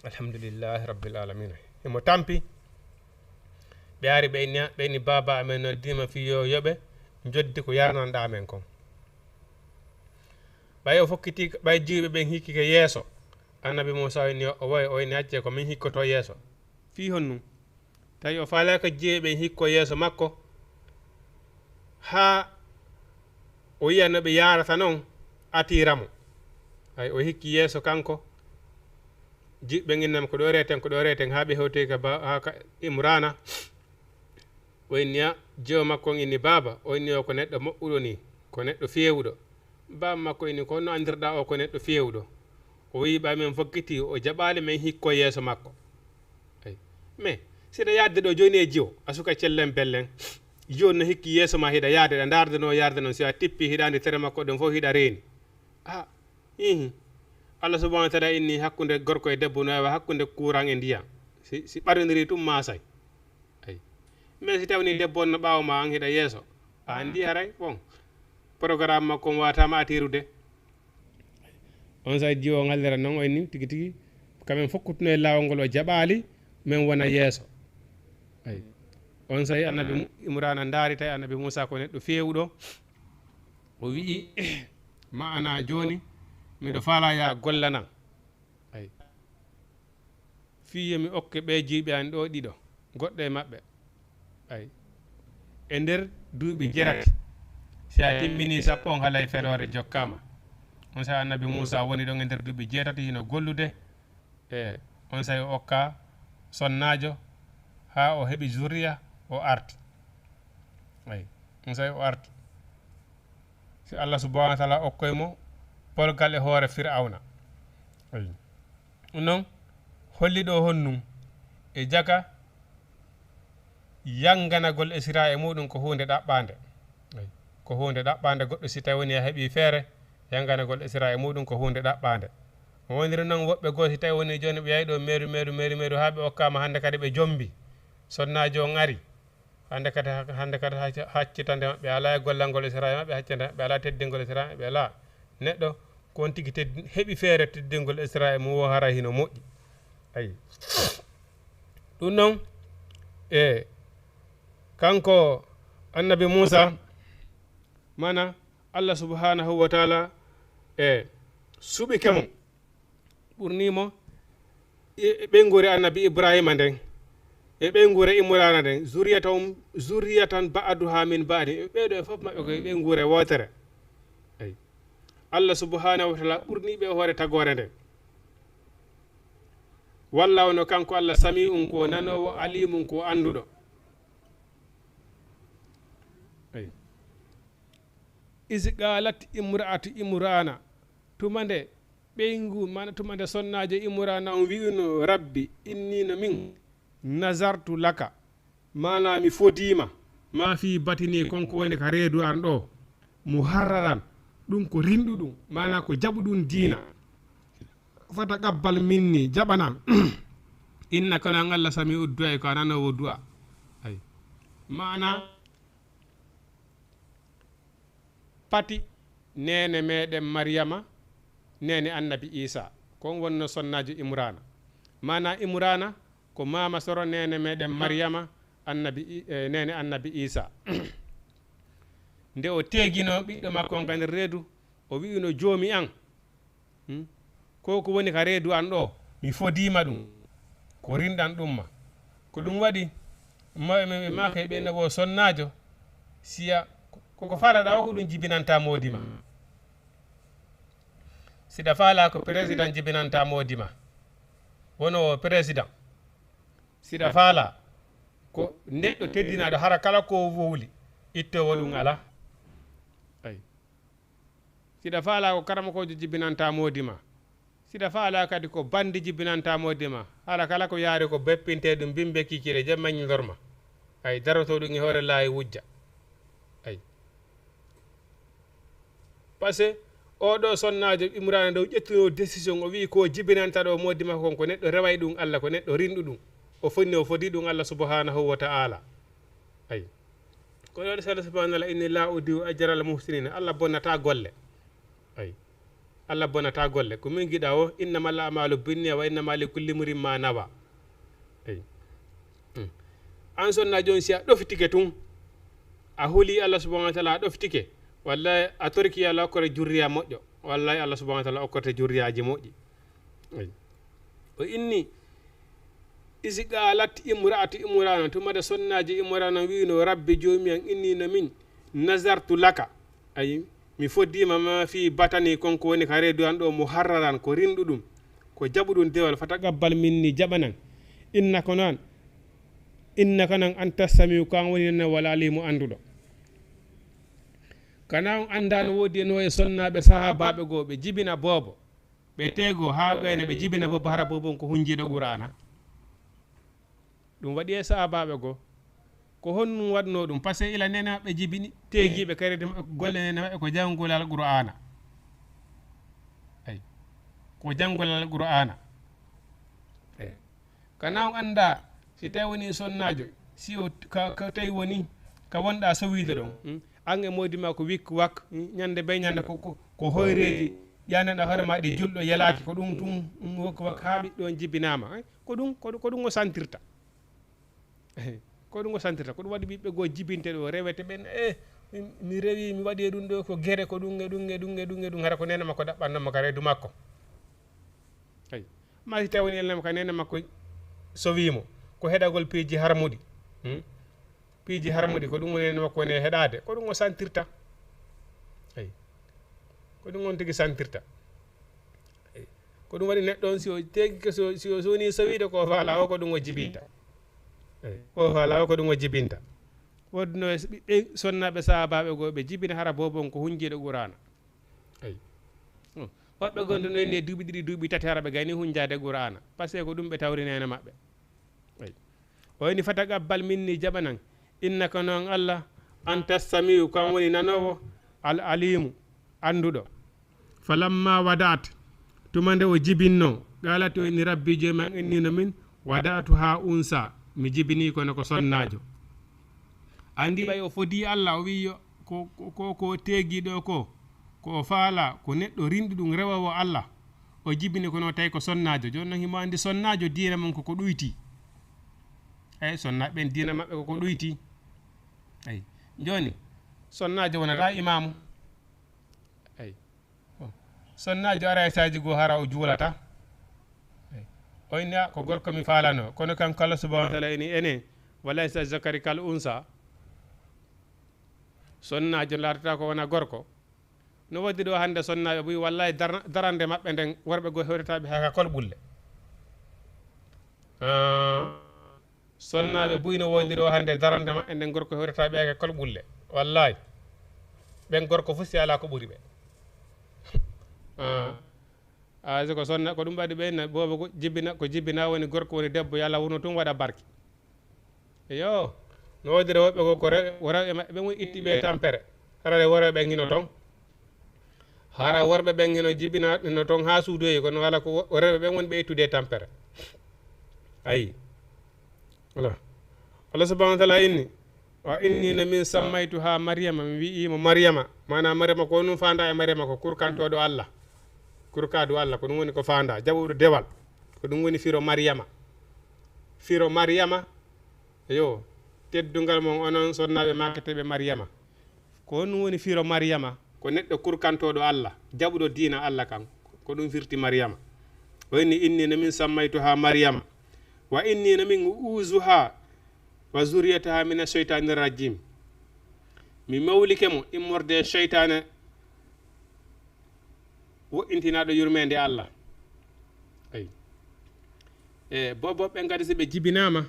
Alhamdulillahi Rabbil Alamina. Himo tampi. Ɓe ari ɓe inni, ɓe inni, "Baaba amen noddiima fii yo yoɓe njoddi ko yarnanɗaa men kon." Ɓay o fokkiti, ɓay jiwɓe ɓen hikkike yeeso. Annabi Muusa o inni, o woy, o inni, "Accee ko min hikkoto yeeso." Fii honɗun? Tawi o faalaaka jiwɓe ɓen hikko yeeso makko, haa o yi'a no ɓe yaarata non, atira mo. Ay, o hikki yeeso kanko, jiɓɓe nginnam ko ɗo reten, ko ɗo reten, haa ɓe hewtoyi ka ba-, haa ka Imraana. O inni, a, jiwo makko on inni, "Baaba," o inni, "O ko neɗɗo moƴƴuɗo ni, ko neɗɗo feewuɗo." Baaba makko inni, "Ko honno anndirɗaa o ko neɗɗo feewuɗo?" O wi'i, "Ɓay men fokkiti, o jaɓaali men hikko yeeso makko." Ay. Mais, si ɗa yaadde ɗo jooni e jiwo, a suka cellen bellen, jiwo no hikki yeeso ma, hiɗa yaade, ɗa ndaarde no yaarde non, si a tippi, hiɗa anndi tere makko ɗen fof hiɗa reeni. A, ihi. Allah subhanahu wa taala inni hakkunde gorko e debbo no wayi hakkunde kuuran e ndiyan. Si, si ɓadondiri tum maasay. Ay. Mais si tawni debbo on no ɓaawo ma, an hiɗa yeeso, a anndi haray, bon, programme makko on waawata ma atirude. On say jiwo ngallira non o inni tigi tigi, kamen fof kuttuno e laawol ngol o jaɓaali, men wona yeeso. Ay. On say annabi Mu-, Imrana ndaari tawi annabi Muusa ko neɗɗo feewuɗo. O wi'i, "Ma'ana jooni, miɗo faalaa yaa gollanam." Ay. Fii yo mi okke ɓee jiwɓe an ɗoo ɗiɗo, goɗɗo e maɓɓe. Ay. E nder duuɓi jeetati, si a timminii sappo on, halay feloore jokkaama. On say annabi Muusa woni ɗon e nder duuɓi jeetati, hino gollude. E on say o okka sonnaajo, haa o heɓi zuriya, o arti. Ay. On say o arti. Si Allah subhanahu wa taala okkoy mo polgal e hoore Fir'awna. Ay. Ɗum noon, holli ɗo honnun e jaka yanganagol Israa e muɗum ko huunde ɗaɓɓaande. Ay. Ko huunde ɗaɓɓaande goɗɗo si tawi woni a heɓi feere, yanganagol Israa e muɗum ko huunde ɗaɓɓaande. O woniri noon woɓɓe goo si tawi woni jooni ɓe yahi ɗo meeru, meeru, meeru, meeru, haa ɓe okkaama hannde kadi ɓe jombi. Sonnaajo on ari. Hannde kadi, hannde kadi hacc-, haccitande maɓɓe alaa e gollangol Israa e maɓɓe, haccitande maɓɓe alaa, teddingol Israa e maɓɓe alaa. Neɗɗo ko on tigi tedd-, heɓi feere teddingol Israa e mum woo hara hino moƴƴi. Ayi. Ɗum noon, e kanko annabi Muusa, mana Allah subhanahu wa taala e suɓike mo. Ɓurnii mo e, e ɓeynguure annabi Ibraahiima nden. e ɓeynguure Imraana nden, zurriyatan, zurriyatan ba'duha min ba'di, ɓeeɗo e fof maɓɓe ko e ɓeynguure wootere. Eyi. Allah subhanahu wa taala ɓurni ɓe hoore tagoore nden. Walla wono kanko Allah sami'un ko nanoowo, alimun ko annduɗo. Eyi. Is qalat imra'atu Imrana, tuma nde ɓeyngu, mana tuma nde sonnaajo Imrana on wi'uno, "Rabbi, inni no min, nazartu laka," mana mi fodiima, "ma fi batini," kon ko woni ka reedu an ɗo, "muharraran," ɗum ko rinɗuɗum, mana ko jaɓuɗum diina. "Fataqabbal minni," jaɓanam. "Innaka," non Allah, "sami'u du'a," ko a nanoowo du'a. Ay. Mana, pati neene meɗen Maryama, neene annabi Isa. Kon wonno sonnaajo Imrana. Mana Imrana ko mama soro neene meɗen Maryama, annabi I-, eh, neene annabi Isa. Nde o teegino ɓiɗɗo makko on ka nder reedu, o wi'uno, "Joomi an, hmm? Ko ko woni ka reedu an ɗo, mi fodiima ɗum. Ko rinɗan ɗum ma." Ko ɗum waɗi, mawɓe men ɓe maaka e ɓe no wo sonnaajo, siya ko, ko faalaɗa o ko ɗum jibinanta moodi ma. Siɗa faala ko président jibinanta moodi ma. Wono o président. Siɗa faala ko neɗɗo teddinaɗo, hara kala ko wowli, ittowo ɗum ala. Ay. Siɗa faala ko karamokoojo jibinanta moodi ma. Siɗa faala kadi ko bandi jibinanta moodi ma. Hara kala ko yaari ko beppinte ɗum bimbe kikire je maññidor ma. Ay, daroto ɗum e hoore laayi wujja. Ay. Parce que oɗo sonnaajo Imrana ɗo ƴettuno décision, o wi'i ko jibinanta ɗo moodi makko kon, ko neɗɗo reway ɗum Allah, ko neɗɗo rinɗu ɗum. O fonni, o fodi ɗum Allah subhanahu wa ta'ala. Ay. Ko ɗo Allah subhanahu wa ta'ala inni la udi'u ajral muhsinin. Allah bonnata golle. Ay. Allah bonnata golle. Ko min giɗa o, innamal a'malu binniya wa innama li kulli imrin ma nawa. Ay. Hmm. An sonna jon si a ɗoftike tun, a huli Allah subhanahu wa ta'ala, a ɗoftike. Wallahi a torki Allah okkore jurriya moƴƴo. Wallahi Allah subhanahu wa ta'ala okkorte jurriyaji moƴƴi. Ay. O inni, "Isi qalat imra'atu Imrana," tuma de sonnaaji Imrana wi'no, "Rabbi, joomi an, inni no min, nazartu laka." Ayi, mi foddiima ma fi batani, kon ko woni ka reedu an ɗo, muharraran, ko rinɗuɗum, ko jaɓuɗum dewal, "fataqabbal minni," jaɓanan. Innaka non, innaka non anta samiu, kan woni nan wala limu annduɗo. Kana on annda no woodi e no e sonnaaɓe sahaabaaɓe goo, ɓe jibina boobo. Ɓe tego haa gayna ɓe jibina boobo, hara boobo on ko hunjiiɗo Qur'aana. Ɗum waɗi e sahaabaaɓe goo. Ko honɗum waɗnoo ɗum? Parce que ila neene maɓɓe jibini, teegiiɓe kadi ɗum, golle neene maɓɓe ko janngol Al Qur'aana. Ay. Ko janngol Al Qur'aana. Ay. Kana on annda, si tawi woni sonnaajo, si o ka, ka tawi woni ka wonɗa sowiide ɗon, hmm? An e moodi ma ko wik wak, hmm? Ñande be ñande ko, ko, ko hoyreeji, ƴaananɗa hoore ma ɗi julɗo yelaaki, ko ɗum tun, hmm, wak wak haa ɓiɗɗo on jibinaama, eh? Ko ɗum, ko, ko ɗum o santirta. Ko ɗum o santirta, ko ɗum waɗi ɓiɓɓe goo jibinte ɗo, rewete ɓen, eh, mi, mi rewi, mi waɗi e ɗum ɗo, ko gere, ko ɗum e ɗum e ɗum e ɗum e ɗum, hara ko neene makko ɗaɓɓanno mo ka reedu makko. Ay. Ma si tawi woni elnam ka neene makko sowi mo, ko heɗagol piiji harmuɗi. Hmm? Piiji harmuɗi, ko ɗum woni neene makko woni e heɗaade, ko ɗum o santirta. Ay. Ko ɗum on tigi santirta. Ay. Ko ɗum waɗi neɗɗo on, si o teegi ke, so, si o, so woni sowiide ko faala o, ko ɗum o jibinta. Ay. Ko faala o, ko ɗum o jibinta. Woodno e ɓiɓɓe sonnaaɓe sahaabaaɓe goo, ɓe jibina hara boobo on ko hunjiiɗo Qur'aana. Ay. Hmm. Woɓɓe gonduno en e duuɓi ɗiɗi, duuɓi tati, hara ɓe gayni hunjaade Qur'aana. Parce que ko ɗum ɓe tawri neene maɓɓe. Ay. O woni, "Fataqabbal minni," jaɓanan. "Innaka non Allah, anta samiu," kan woni nanoowo, al alimu, annduɗo. Falamma wada'at, tuma nde o jibinno, qalat o inni, "Rabbi, joomi an, inni no min, wada'tuha unsa," mi jibini kono ko sonnaajo. Andi ɓay o fodi Allah, o wi'i yo, ko, ko, ko, ko teegi ɗo ko, ko o faala, ko neɗɗo rinɗuɗum rewowo Allah. O jibini kono tawi ko sonnaajo. Jooni non himo andi sonnaajo diina mum ko ko ɗuyti. Eyi, sonnaaɓe ɓen diina maɓɓe ko ko ɗuyti. Eyi, jooni, sonnaajo wonata imaamu. Eyi. Bon. Sonnaajo ara e saaji goo hara o juulata. Eyi. O inni, "A, ko gorko mi faalano." Kono kanko Allah subhanahu wa taala ini ene, "Wa laysa zakaru kal unsa." Sonnaajo laatata ko wona gorko. No woodi ɗo hannde sonnaaɓe buy, wallahi, dar-, darande maɓɓe nden, worɓe goo hewtata ɓe haa ka kol ɓulle. Ah, sonnaaɓe buy no woodi ɗo hannde, darande maɓɓe nden, gorko hewtata ɓe haa ka kol ɓulle. Wallahi. Ɓen gorko fof si alaa ko ɓuri ɓe. Ah. A, si ko sonna, ko ɗum waɗi ɓe na, boobo ko jibina, ko jibina woni gorko, woni debbo, yo Allah wurno tun waɗa barke. Iyo, no woodi rewɓe ko, ko re-, ko rewɓe maɓɓe ɓen woni itti ɓe tampere. Hara worɓe ɓen hino ton. Hara worɓe ɓen hino jibina, hino ton haa suudoyi, kono wala ko wo-, rewɓe ɓen woni ɓe ittude tampere. Ayi. Voilà. Allah subhanahu wa taala inni, "Wa inni no min sammaytuha Maryama," mi wi'i mo Maryama. Maana Maryama ko ɗum faanda e Maryama ko kurkantoɗo Allah. Kurkaɗo Allah, ko ɗum woni ko faanda, jaɓuɗo dewal. Ko ɗum woni firo Maryama. Firo Maryama, yo, teddungal mon onon sonnaaɓe maketeɓe Maryama. Ko honɗum woni firo Maryama? Ko neɗɗo kurkantooɗo Allah, jaɓuɗo diina Allah kan. Ko ɗum firti Maryama. O inni, "Inni no min sammaytuha Maryama. Wa inni no min uzuha wa zuriyataha mina shaytani rajim." Mi mawlike mo immorde e shaytane woɗɗintinaaɗo yurmeende Allah. Ayi. E, boobo ɓen kadi, si ɓe jibinaama,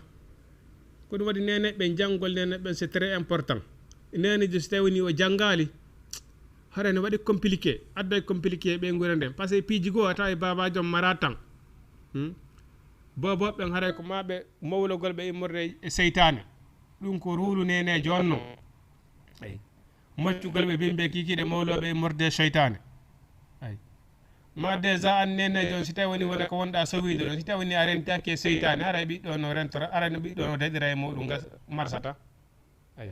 ko ɗum waɗi nene ɓen, janngol nene ɓen, c'est très important. Nene je, si tawi ni o janngaali, hara ne waɗi compliqué, adday compliqué ɓe ngure nden. Parce que piiji goo a tawi baabaajo on mara tan. Hmm? Boobo ɓen haray ko ma ɓe mawlogol ɓe immorde e seytaane. Ɗum ko ruulu neneejo on non. Ayi. Moccugol ɓe bimbe kikiɗe mawlooɓe e morde seytaane. Ayi. Ma déjà an neneejo on, si tawi woni wona ko wonɗa sowiido ɗon, si tawi ni a rentaki e seytaane, haray ɓiɗɗo no rentora, haray no ɓiɗɗo no daɗira e muɗum gas-, marsata. Ayi.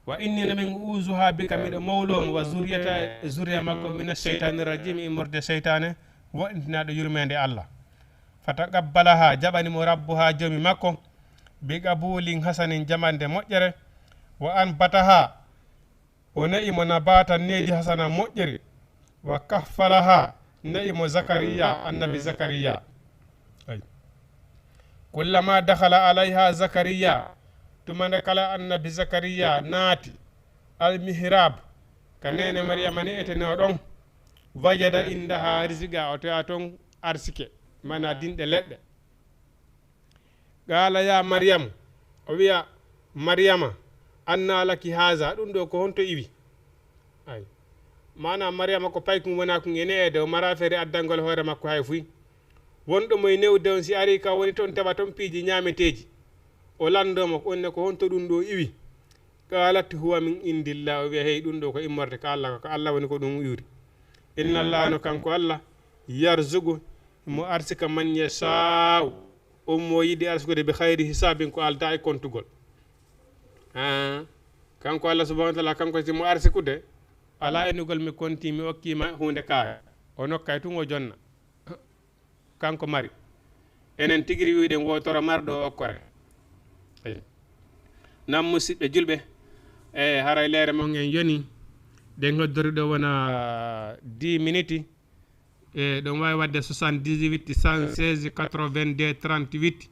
"Wa inni no min uzuha bika," miɗo mawloo mo, "wa zuriyata," e zuriya makko, "mina shaytani rajim," e morde seytaane, woɗɗintinaaɗo yurmeende Allah. Fataqabbalaha, jaɓani mo rabbuha, joomi makko, bi qabulin hasanin, jaɓande moƴƴere, wa anbataha, o na'i mo nabatan needi hasana moƴƴere, wa kaffalaha, na'i mo Zakariya, annabi Zakariya. Ay. Kullama dakhala alayha Zakariya, tuma nde kala annabi Zakariya naati, al mihrab, ka neene Maryama ne eteno ɗon, wajada indaha rizqa, o toya ton arsike, mana dinɗe leɗɗe. Qaala, "Ya Maryam," o wiya, "Maryama, anna laki haza, ɗum ɗo ko honto iwi?" Ay. Maana Maryama ko paykun wona kun e ne'e dow, mara feere addangol hoore makko hay fuy. Wonɗo mo e newde on, si ari ka woni ton, tawa ton piiji ñaameteeji. O lanndo mo, on ne ko honto ɗum ɗo iwi? Qalat, "Huwa min indillah." O wiya, "Hey, ɗum ɗo ko immorde ka Allah, ko ka Allah woni ko ɗum iwri." Inna Allah, no kanko Allah, yarzuqu, mo arsika man yasha'u, on mo yiɗi arsikude, bi khayri hisabin, ko alda e kontugol. Ah, kanko Allah subhanahu wa ta'ala, kanko si mo arsikude, ala enugol mi konti, mi okki ma huunde kaaya. O nokkay tun o jonna. Kanko mari. Enen tigiri wiɗen wotoro marɗo o okkore. Eyi. Nam musidɓe julɓe, e haray leere mon en yoni, ɗen hoddori ɗo wona dix minutes. E ɗon wawi wadde soixante-dix-huit, cent seize, quatre-vingt-deux, trente-huit.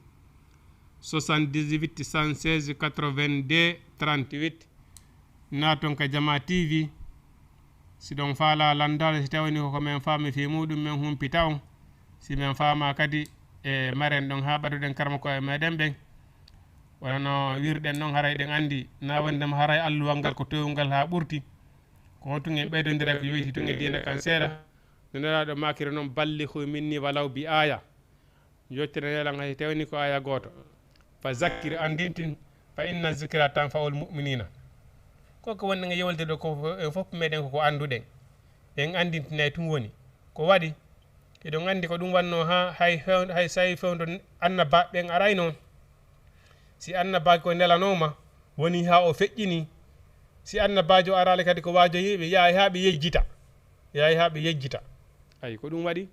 Soixante-dix-huit, cent seize, quatre-vingt-deux, trente-huit. Naaton ka Jama T V. Si ɗon faala landaade, si tawani ko ko men faami fii muuɗum, men humpita on. Si men faama kadi, e maren ɗon haa ɓaduɗen karma ko e meɗen ɓen. Wano no wirɗen non, haray ɗen andi, na wondema haray alluwal ngal ko towngal haa ɓurti. Ko tun en ɓeydondira ko yoyti tun e diina kan seeɗa. No Nelaaɗo maakiri non, "Ballighu minni walaw bi aya." Yottina Nelaaɗo hay tawni ko aya gooto. "Fa zakkir," andintin, "fa inna zikra tanfa'ul mu'minina." Ko ko wonɗen e yewlde ɗo ko, en fof meɗen ko ko anduɗen. En andintinay tun woni. Ko waɗi? Eɗon andi ko ɗum wanno ha hay few-, hay so tawi fewndo annabaaɓe ɓen arayno. Si annabaajo ko nelanoma, woni ha o feƴƴini. Si annabaajo araali kadi ko waajo yiɓe, yahay ha ɓe yejjita. Yahay ha ɓe yejjita. Ay, ko ɗum waɗi?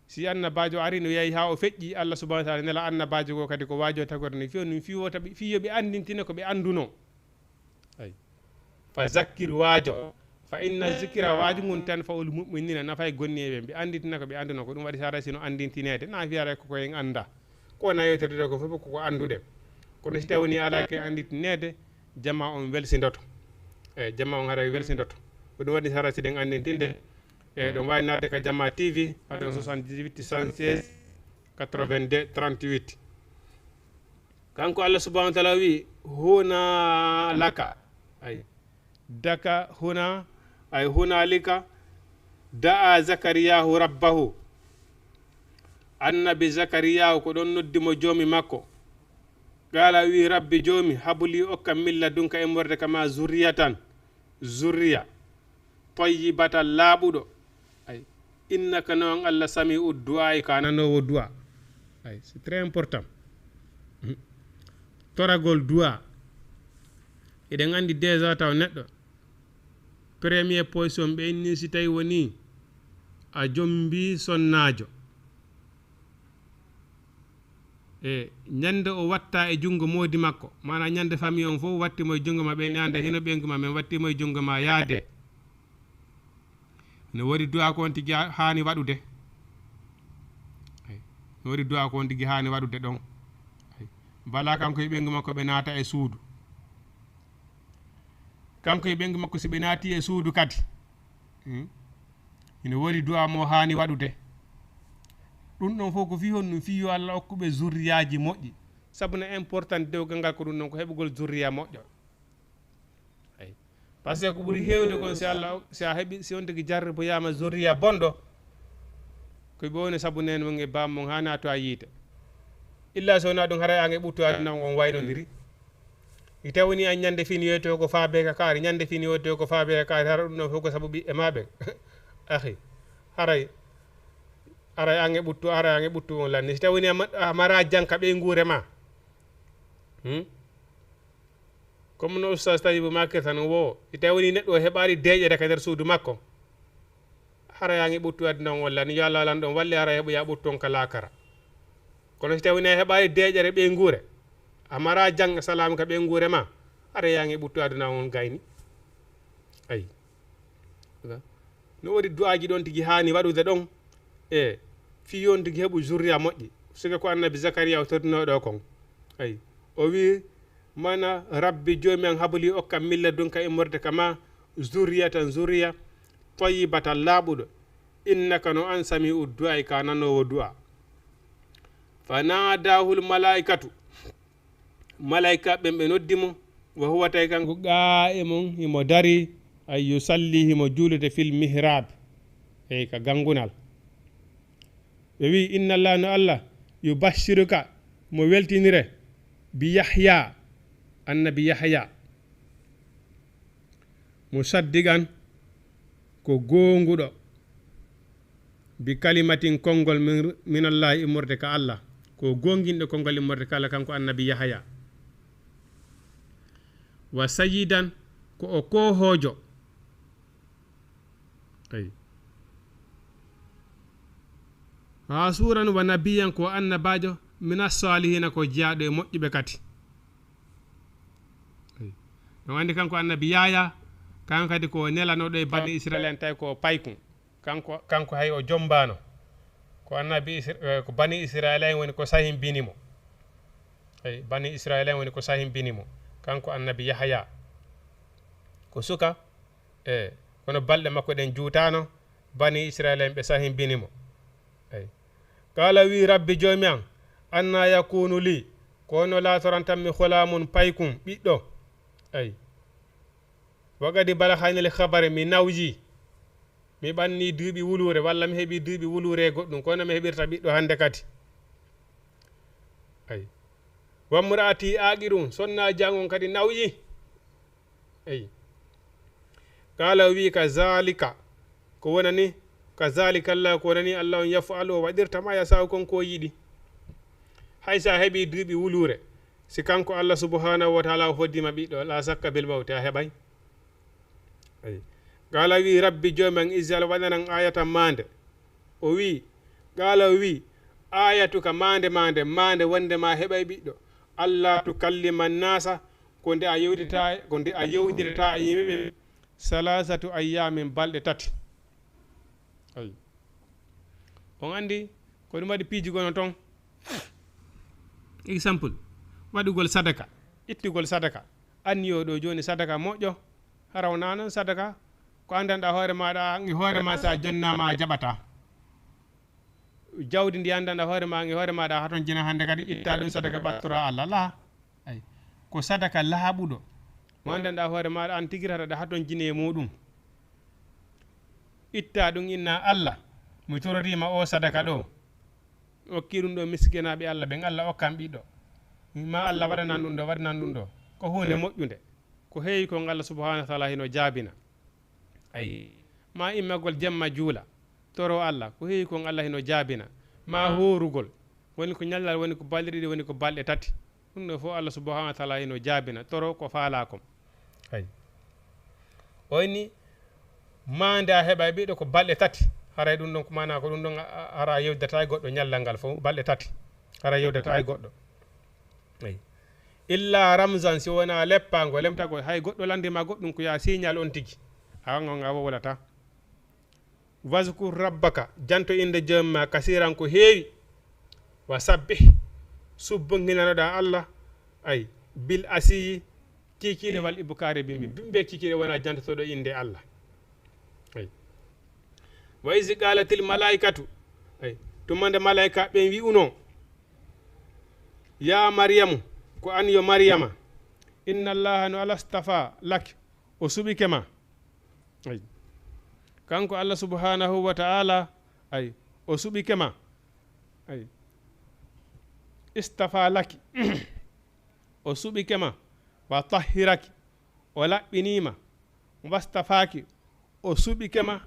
Si annabaajo ari, no yahi haa o feƴƴi, Allah subhanahu wa ta'ala nela annabaajo goo kadi ko waajo tagorde ni, fii o ɗum, fii wota ɓe, fii yo ɓe anndintine ko ɓe anndunoo. Ay. Fa zakkir, waajo. Fa inna zikra, waaju ngun, tanfa'ul mu'minina, nafay gonniiɓe, ɓe annditina ko ɓe annduno ko. Ɗum waɗi sara sino anndintineede, na fiyaare ko koyen annda. Ko na yewtirde ko fof ko ko annduɗen. Kono si tawni alaa ke anndintineede, jama on welsindoto. E jama on haray welsindoto. Ko ɗum waɗi sara siɗen anndintinde. E ɗum wawi naatde ka Jama T V, pardon, soixante-dix-huit, soixante-seize, quatre-vingt-deux, trente-huit. Kanko Allah subhanahu wa ta'ala wi, "Huna laka." Ay. Daka huna, ay, hunalika da'a Zakariyahu rabbahu. Annabi Zakariyahu ko ɗon noddi mo joomi makko. Qala wi, "Rabbi joomi, habli okkam min ladunka e morde kama zurriyatan, zurriya, tayyibatan laaɓuɗo." Ay, innaka no an Allah sami'u du'a, ka nanoowo du'a. Ay, c'est très important. Mhm. Toragol du'a. Eɗen anndi déjà taw neɗɗo, premier position ɓe inni si tawi woni a jombi sonnaajo. E ñande o watta e junngo moodi makko, maana ñande famille on fof watti mo e junngo ma, ɓe ñande hino ɓeyngu ma, min watti mo e junngo ma, yaade. No woodi du'a ko on tigi haani waɗude. Ay. No woodi du'a ko on tigi haani waɗude ɗon. Ay. Bala kanko e ɓeyngu makko ɓe naata e suudu. Kanko e ɓeyngu makko si ɓe naati e suudu kadi. Hmm? Ina woodi du'a mo haani waɗude. Ɗum ɗon fof ko fii honɗum? Fii yo Allah okku ɓe zurriyaaji moƴƴi. Sabu no important dewgal ngal ko ɗum ɗon, ko heɓugol zurriya moƴƴo. Ay. Parce que ko ɓuri heewde kon, si Allah, si a heɓi, si on tigi jarriboyaama zurriya bonɗo, ko ɓe woni sabu neen mon e baam mon haana to a yiite. Illa so wonaa ɗum, haray an e ɓuttu aduna on waynondiri. I tawni an ñande fini yewte ko faabe ka kaari, ñande fini yewte ko faabe ka kaari, hara ɗum ɗon fof ko sabu ɓiɓɓe ma ɓen. Akhi, haray, haray an e ɓuttu, haray an e ɓuttu on lanni. Si tawni a ma-, a mara jang ka ɓeynguure ma. Hmm? Comme no Oustaz Tayibu makirta non wo, i tawni neɗɗo o heɓaali deeƴere ka nder suudu makko. Hara yaangi ɓuttu aduna on walla ni yo Allah lan ɗon walli hara heɓoya ɓuttu on ka laakara. Kono si tawni a heɓaali deeƴere ɓeynguure, a mara jang e salaam ka ɓeynguure ma, hara yaangi ɓuttu aduna on gayni. Ayi. No woodi du'aaji ɗon tigi haani waɗude ɗon. E fii on tigi heɓu zurriya moƴƴi. Sika ko annabi Zakariya o tottinoo ɗo kon. Ayi. O wi'i, "Mana Rabbi Joomi an habli okkam min ladunka immorde ka ma zurriyatan zurriya tayyibatan laaɓuɗo. Innaka no an sami'u du'aa'i ka nanoowo du'a." Fa naadahul malaa'ikatu. Malaa'ika ɓen ɓe noddi mo. Wa huwa tawi kanko qaa'imun himo dari. Ay yusalli himo juulude fil mihrab. Ey ka gangunal. Ɓe wi'i, "Inna Allah no Allah, yubashiruka, mo weltinire, bi Yahya, annabi Yahya, musaddiqan, ko goonguɗo, bi kalimatin, konngol, min, min Allah, immorde ka Allah, ko goonginɗo konngol immorde ka Allah, kanko annabi Yahya, wa sayyidan, ko o koohoojo." Eyi. Rasulan wa nabiyan, ko annabaajo, mina salihina, ko jeyaaɗo e moƴƴuɓe kadi. Eyi. On anndi kanko annabi Yahya, kanko kadi ko nelanooɗo e bani Israel en, tawi ko paykun. Kanko, kanko hay o jombaano. Ko annabi Isra-, eh, ko bani Israel en woni ko sahimbini mo. Eyi, bani Israel en woni ko sahimbini mo. Kanko annabi Yahya. Ko suka, E, kono balɗe makko ɗen juutaano, bani Israel en ɓe sahimbini mo. Eyi. Qala wi, "Rabbi Joomi an, anna yakunu li, ko honno laatorantammi ghulamun paykun, ɓiɗɗo?" Eyi. Wa qad balaghani l-kibar, mi nawyi. Mi ɓanni duuɓi wuluure, walla mi heɓi duuɓi wuluure e goɗɗum, ko honno mi heɓirta ɓiɗɗo hannde kadi? Eyi. Wa mraati aaqirun, sonnaaji an on kadi nawyi. Eyi. Qala o wi, "Kazalika, ko wonani, kazalika Allah, ko wonani Allah on, yaf'alu, o waɗirta ma yasa'u, kon ko o yiɗi." Hay sa heɓi duuɓi wuluure, si kanko Allah subhanahu wa ta'ala o hoddima ɓiɗɗo, la sakka bil mawti, a heɓay. Eyi. Qala wi, "Rabbi Joomi an, ij'al, waɗanan ayatan maande." O wi, qala o wi, "Ayatuka, maande, maande, maande wonde ma heɓay ɓiɗɗo. Allah tukallima nasa, ko nde a yewdita, ko nde a yewdirata e yimɓe ɓen, Salasatu ayyamin, balɗe tati. Ay. On anndi ko ɗum waɗi piiji gono toon. Exemple, waɗugol sadaka, ittugol sadaka. Anniyo ɗo jooni sadaka moƴƴo, hara wonaa noon sadaka, ko anndanɗaa hoore maaɗa, e hoore ma so a jonnaama a jaɓataa. Jawdi ndi anndanɗaa hoore ma, e hoore maaɗa hatonjina hannde kadi itta ɗum sadaka ɓattora Allah. Laa. Ay. Ko sadaka laaɓuɗo. Mo anndanɗaa hoore maaɗa an tigi tata ɗa hatonjini e muɗum. Itta ɗum inna Allah. Mi tororii ma o sadaka ɗo. Okki ɗum ɗo miskinaaɓe Allah ɓen, Allah okkan ɓiɗɗo. Ma Allah waɗanan ɗum ɗo, waɗanan ɗum ɗo. Ko huunde moƴƴunde. Ko heewi kon Allah subhanahu wa taala hino jaabina. Ay. Ma immagol jemma juula. Toro Allah. Ko heewi kon Allah hino jaabina. Ma hoorugol. Woni ko ñallal, woni ko balɗe ɗiɗi, woni ko balɗe tati. Ɗum ɗo fof Allah subhanahu wa taala hino jaabina. Toro ko faalaa kon. Ay. O inni, ma nde a heɓa e ɓiɗɗo ko balɗe tati. Haray ɗum ɗon ko maana ko ɗum ɗon a, a, hara yewdata e goɗɗo ñallal ngal fof balɗe tati. Hara yewdata e goɗɗo. Ay. Illa ramzan, si wona leppango, lemtagol, hay goɗɗo landima goɗɗum ko ya signal on tigi. A on a wowlata. Wazkur rabbaka, janto innde joomma kasiran ko heewi. Wa sabbih, subbonginanoɗa Allah, ay, bil asiyi, kikiɗe wal ibkaari bimbi. Bimbe kikiɗe wona jantotoɗo innde Allah. Ay. Wa izi qalatil malaikatu, ay, tuma nde malaika ɓen wi'uno, ya Maryamu, ko an yo Maryama, inna Allaha no alastafa lak, o suɓike ma. Ay. Kanko Allah subhanahu wa ta'ala, ay, o suɓike ma. Ay. Istafa laki. O suɓike ma. Wa tahhiraki. O laɓɓinima. Wastafaki. O suɓike ma.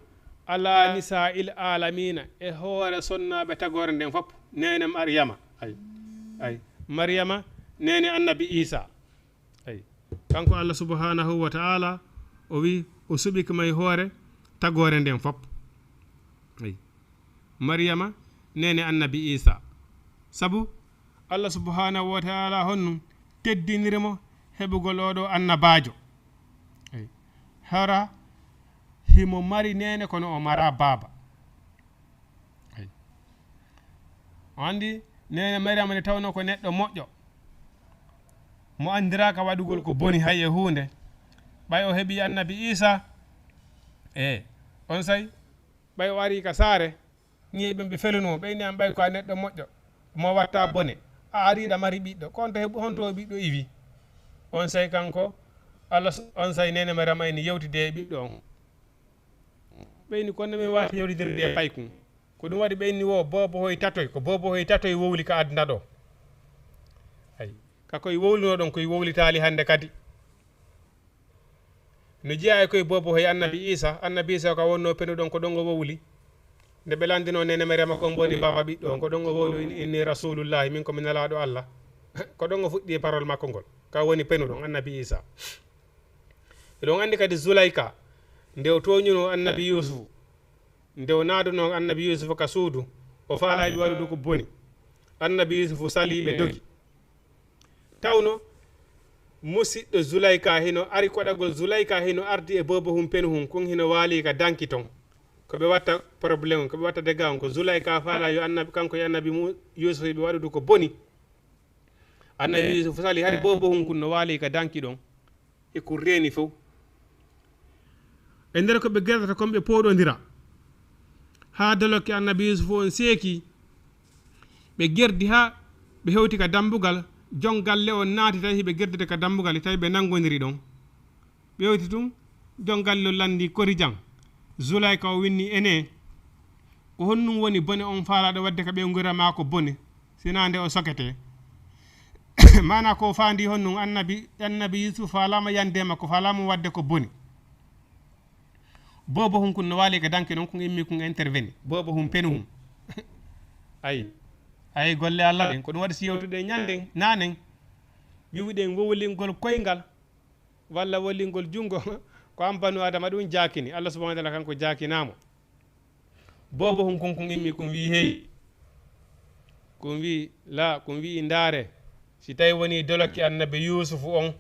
Ala nisa'il alamina. E hoore sonnaaɓe tagoore nden fop. Nene Maryama. Ay. Ay. Maryama, nene annabi Isa. Ay. Kanko Allah subhanahu wa ta'ala, o wi, o suɓi ko may hoore tagoore nden fop. Ay. Maryama, nene annabi Isa. Sabu Allah subhanahu wa ta'ala honno teddiniri mo heɓugol oɗo annabaajo. Ay. Hara himo mari nene kono o mara baaba. Ay. O anndi nene Maryama nde tawno ko neɗɗo moƴƴo, mo anndiraaka waɗugol ko boni hay e huunde. Ɓay o heɓi annabi Isa, e on say, ɓay o ari ka saare, ñiiɓe ɓe feluno, ɓe inni an ɓay ko a neɗɗo moƴƴo, mo watta bone. A ari ɗa mari ɓiɗɗo, ko on to heɓu, honto o ɓiɗɗo iwi? On say kanko, Allah s-, on say nene Maryama ene yewtide e ɓiɗɗo on. Ɓe inni, kono min waati yewtidirde e paykun. Ko ɗum waɗi ɓe inni wo boobo hoy tatoy, ko boobo hoy tatoy wowli ka aduna ɗo. Ay, ka koy wowluno ɗon, koy wowlitaali hannde kadi. No jeyaa e koy boobo hoy annabi Isa, annabi Isa ka wonno penuɗon ko ɗon o wowli. Nde ɓe landino nene Maryama kon boni baba ɓiɗɗo on, ko ɗon o wowli, inni, inni rasulullahi, min ko mi nalaaɗo Allah. Ko ɗon o fuɗɗi e parole makko ngol. Ka woni penuɗon annabi Isa. Eɗon anndi kadi Zulayka, nde o tooñuno annabi Yuusufu, nde o naaduno annabi Yuusufu ka suudu, o faalaa ɓe waɗude ko boni. Annabi Yuusufu salii ɓe dogi. Tawno musiɗɗo Zulayka hino ari koɗagol, Zulayka hino ardi e boobo hum penu hum, kun hino waali ka danki ton. Ko ɓe watta problème, ko ɓe watta dega on, ko Zulayka faalaa yo annabi, kanko e annabi Mu-, Yuusufu ɓe waɗude ko boni. Annabi Yuusufu salii hari boobo hum kun no waali ka danki ɗon. E ko reeni fof. E nder ko ɓe gerdata kon ɓe pooɗondira. Haa dolokke annabi Yuusufu on seeki. Ɓe gerdi haa ɓe hewti ka dambugal. Jon galle on naati tawi hiɓe gerdata ka dambugal, tawi ɓe nangodiri ɗon. Ɓe hewti tun, jon galle on landi korijan. Zulayka o winni ene. Ko honɗum woni bone on faalaaɗo waɗde ka ɓeynguure maa ko bone, sinaa nde o soketee? Maanaa ko faandi honɗum annabi, annabi Yuusufu faalaama yande makko, faalaama waɗde ko boni. Boobo hum kun no waali ka danki ɗon, kun immi kun interveni. Boobo hum penu hum. Ayi. Ayi golle Allah ɗen, ko ɗum waɗi si yewtude ñanden, naanen. Wi'uɗen wowlingol koyngal. Walla wolingol junngo, ko an banu Adama ɗum jaakini. Allah subhanahu wa taala kanko jaakinaamo. Boobo hum kun kun immi kun wi hey. Kun wi la, kun wi ndaare. Si tawi woni doloki annabi Yuusufu on,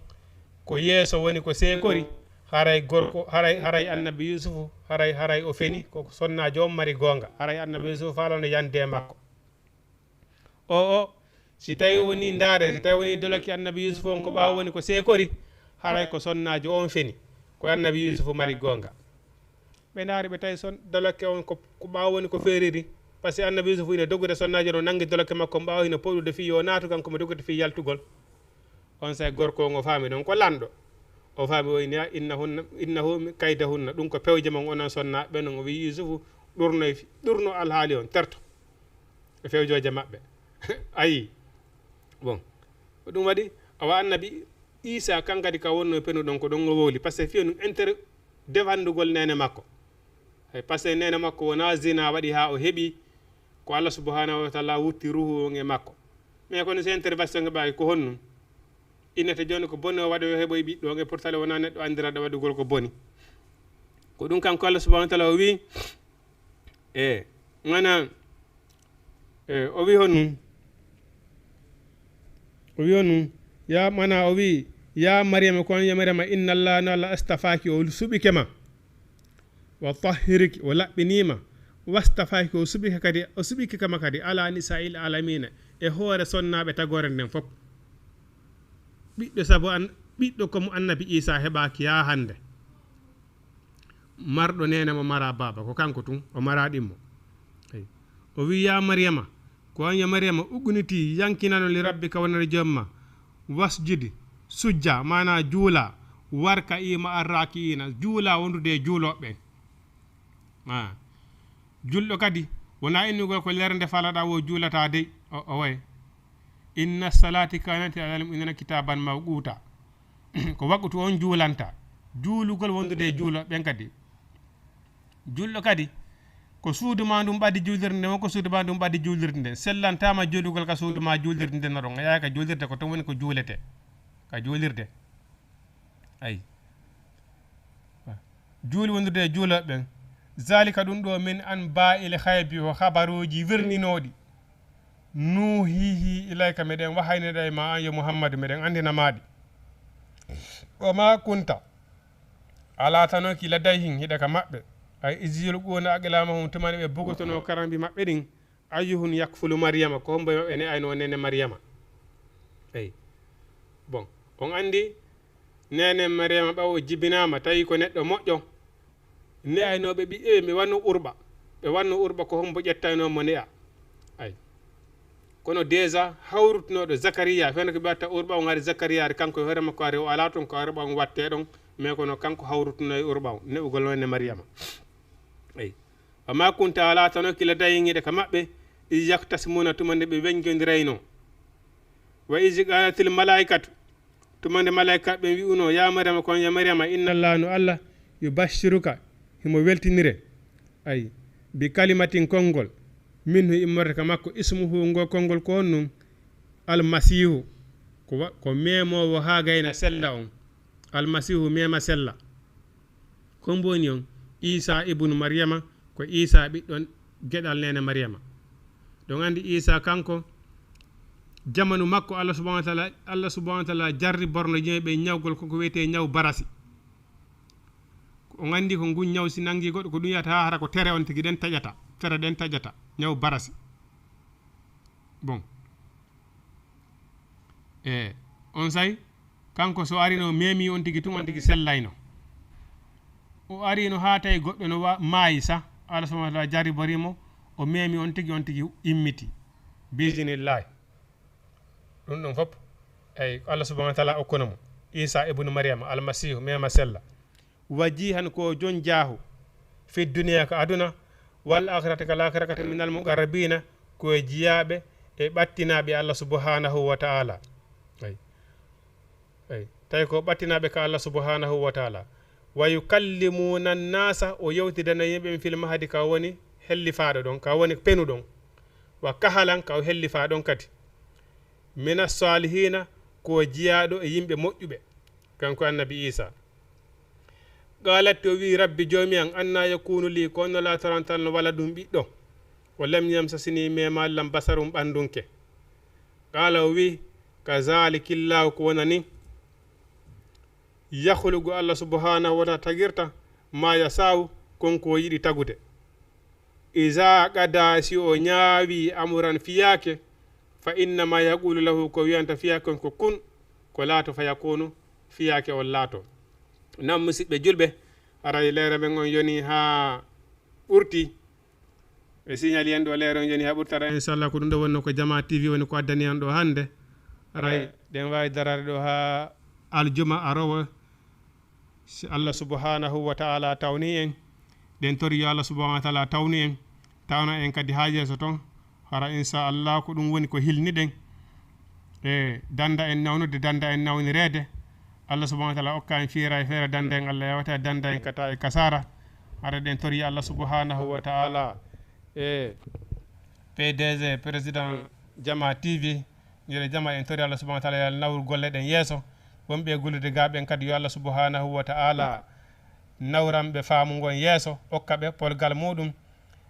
ko yeeso woni ko seekori, Haray gorko, haray, haray annabi Yusufu, haray, haray o feni, ko sonnaajo on mari goonga. Haray annabi Yusufu faalano yande e makko. O, o, si tawi woni ndaare, si tawi woni doloki annabi Yusufu on ko ɓaawo woni ko seekori, haray ko sonnaajo on feni. Ko annabi Yusufu mari goonga. Ɓe ndaari ɓe tawi son doloki on ko, ko ɓaawo woni ko feeriri. Par ce que annabi Yusufu ina dogude sonnaajo no nangi doloki makko on ɓaawo hino poɗude fii yo naatu kanko mo dogude fii yaltugol. On say gorko on o faami ɗon ko lanɗo. O faami o inni, "A, innahunna, innahu mi-, kaydahunna." Ɗum ko pewje mon onon sonnaaɓe ɓen. O wi'i Yusufu ɗurno e fi-, ɗurno alhaali on, terto e fewjooje maɓɓe. Ayi. Bon. Ko ɗum waɗi, awa annabi Iisa kan kadi ka wonno e penu ɗon ko ɗon o wowli. Par ce que fiyo ɗum intérêt defandugol neene makko. Hay par ce que neene makko wonaa zina waɗi haa o heɓi ko Allah subhanahu wa taala wutti ruuhu on e makko. Mais kono si intervention heɓaaki ko honɗum? Innete jooni ko bone o waɗi o heɓoyi ɓiɗɗo on, e pourtant wonaa neɗɗo anndiraɗo waɗugol ko boni. Ko ɗum kanko Allah subhanahu wa taala o wi'i, e, mana, e, o wi'i honɗum? O wi'i honɗum? Ya, mana o wi'i, "Ya Maryama, ko an ya Maryama, inna Allah, no Allah astafaaki, o suɓike ma. Wa tahhiriki, o laɓɓinii ma. Wastafaaki, o suɓike kadi, o suɓike kama kadi, ala nisa'il alamina, e hoore sonnaaɓe tagoore nden fof." Ɓiɗɗo sabu an, ɓiɗɗo ko mo annabi Iisa heɓaaki yaa hannde. Marɗo neene mo mara baaba, ko kanko tun, o mara ɗimmo. Eyi. O wi'i, "Ya Maryama, ko an ya Maryama, uqniti, yankinano li rabbika wonere joom ma, wasjudi, sujja, maana juula, warka ima arrakiina, juula wondude e juulooɓe ɓen." Ah. Julɗo kadi, wonaa innugol ko lernde falaɗaa wo juulataa dey, o, o way. Inna salati kanati alal mu'minina kitaban mawquta. Ko waqutu on juulanta. Juulugol wondude e juulooɓe ɓen kadi. Julɗo kadi, ko suudu ma ndun ɓaddi juulirde nden, won ko suudu ma ndun ɓaddi juulirde nden. Sellantaama juulugol ka suudu ma juulirde nden no ɗon. A yahay ka juulirde, ko ton woni ko juulete. Ka juulirde. Ayi. Juuli wondude e juulooɓe ɓen. Zalika ɗum ɗo min anba'il ghaybi, ko habaruuji wirninooɗi. Nuhihi ilayka, meɗen wahaynida e ma an yo Muhammadu, meɗen anndina ma ɗi. Wa ma kunta, alaa tanoki ladayhim, hiɗa ka maɓɓe. Ay iz yulquna aqlamahum, tuma nde ɓe bugotonoo karambi maɓɓe ɗin. Ayyuhum yakfulu Maryama, ko hombo e maɓɓe ne'ayno neene Maryama? Eyi. Bon, on anndi neene Maryama ɓawo o jibinaama, tawi ko neɗɗo moƴƴo. Ne'aynooɓe ɓiɓɓe ɓe, ɓe wanno urɓa. Ɓe wanno urɓa, ko hombo ƴettaynoo mo ne'a? Ay. Kono déjà hawrutunooɗo Zakariya, fewndo ko ɓe watta urɓa, on ari Zakariya, ari kanko e hoore makko ari, o alaa ton ko urɓa on wattee ɗon, mais kono kanko hawrutunoo e urɓa on, ne'ugol neene Maryama. Eyi. Wa ma kunta, alaa tanoki ladayhim hiɗa ka maɓɓe, iz yaktasimuna, tuma nde ɓe weñjondiraynoo. Wa iz qalatil malaikatu, tuma nde malaikaaɓe ɓen wi'unoo, ya Maryama, ko an ya Maryama, inna Allah, no Allah, yubashiruka, himo weltinire, ay, bi kalimatin, konngol, minhu, immorde ka makko, ismuhu, ngol konngol ko honɗum? Almasihu, ko wa-, ko memoowo haa gayna sella on. Almasihu mema sella. Ko mbo woni on? Iisa ibnu Maryama, ko Iisa ɓiɗɗo geɗal neene Maryama. Ɗon anndi Iisa kanko, jamanu makko Allah subhanahu wa taala, Allah subhanahu wa taala jarriborno yimɓe ɓe ñawgol ko ko wiyetee ñaw barasi. On anndi ko ngun ñaw si nangi goɗɗo ko ɗum yiyata hara ko tere on tigi ɗen taƴata. Tere ɗen taƴata. Ñaw barasi. Bon. E on say, kanko so arino memi on tigi tun, on tigi sellayno. O arino haa tawi goɗɗo no wa-, maayi sa, Allah subhanahu wa taala jarribori mo, o memi on tigi, on tigi immiti. Bisinillahi. Ɗum ɗon fof, eyi, Allah subhanahu wa taala okkuno mo. Isa ibnu Maryama, Almasiihu, mema sella. Wajihan ko jon jaahu. Fi duniya ka aduna, wal akhirati ka lakhira kadi minal muqarrabina, ko e jiyaaɓe e ɓattinaaɓe Allah subhanahu wa taala. Eyi. Eyi. Tawi ko ɓattinaaɓe ka Allah subhanahu wa taala. Wa yukallimuna nnasa, o yewtidana yimɓe ɓen fil mahdi ka woni hellifaaɗo ɗon, ka woni penu ɗon. Wa kahalan ka o hellifaa ɗon kadi. Mina salihina, ko jiyaaɗo e yimɓe moƴƴuɓe. Kanko annabi Isa. Qalat, o wi'i, "Rabbi, Joomi an, anna yakunu li, ko honno laatorantal no wala ɗum ɓiɗɗo? Wa lam yamsasni, memaali lan basarun ɓandunke." Qala, o wi'i, "Kazalikillahu, ko wonani." Yahlugu Allah subhanahu wa ta'ala tagirta ma yasa'u, kon ko yiɗi tagude. Iza qada, si o ñaawi, amuran fiyaake, fa innama yaqulu lahu, ko wiyanta fiyaake on ko kun, ko laato, fa yakunu, fiyaake on laato. Nam musiɓɓe julɓe, aray leere men on yoni haa ɓurti. Ɓe signali en ɗo leere on yoni haa ɓurti. Aray inchallah ko ɗum ɗo wonno ko Jama T V woni ko addani en ɗo hannde. Aray ɗen waawi daraade ɗo haa aljuma arowo. Si Allah subhanahu wa ta'ala tawni en, ɗen tori yo Allah subhanahu wa ta'ala tawni en, tawna en kadi haa yeeso ton. Hara insha Allah ko ɗum woni ko hilniɗen. E danda en nawnude, danda en nawnireede. Allah subhanahu wa ta'ala okka en fiira e feere, danda en Allah yawta e danda en kata e kasara. Hara ɗen tori Allah subhanahu wa ta'ala e P D G, président Jama T V, Ñande jama en tori Allah subhanahu wa ta'ala yo Allah nawru golle ɗen yeeso. Wonɓe e gollude gaa ɓen kadi yo Allah subhanahu wa ta'ala nawran ɓe faamu ngon yeeso, okka ɓe polgal muɗum,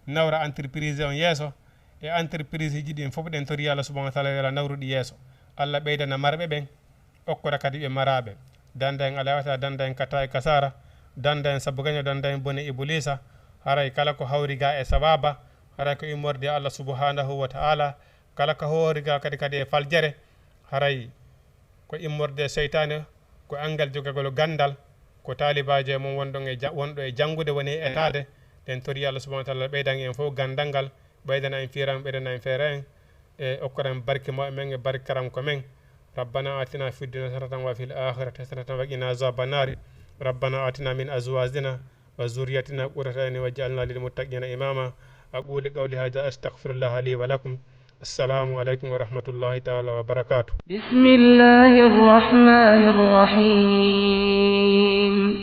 nawra entreprise on yeeso. E entreprise ji ɗin fof ɗen tori Allah subhanahu wa ta'ala yo Allah nawru ɗi yeeso. Allah ɓeydana marɓe ɓen, okkora kadi ɓe maraɓe. Danda en alawata, danda en kata e kasara, danda en sabu gaño, danda en bone Iblisa. Haray kala ko hawri gaa e sawaba, haray ko immorde Allah subhanahu wa ta'ala. Kala ko hawri gaa kadi kadi e faljere, haray ko immorde seytaane, ko angal jogagol gandal, ko taalibaajo e mon wonɗon e ja-, wonɗo e janngude woni e etaade. Ɗen tori Allah subhanahu wa ta'ala ɓeydan en fof gandal ngal, ɓeydana en fiiran, ɓeydana en feere en, e okkora en barke mawɓe men e barke karamko men. ربنا آتنا في الدنيا حسنة وفي الآخرة حسنة وقنا عذاب النار. ربنا آتنا من أزواجنا وذريتنا قرة أعين واجعلنا للمتقين إماما. أقول قولي هذا أستغفر الله لي ولكم. السلام عليكم ورحمة الله تعالى وبركاته. بسم الله الرحمن الرحيم.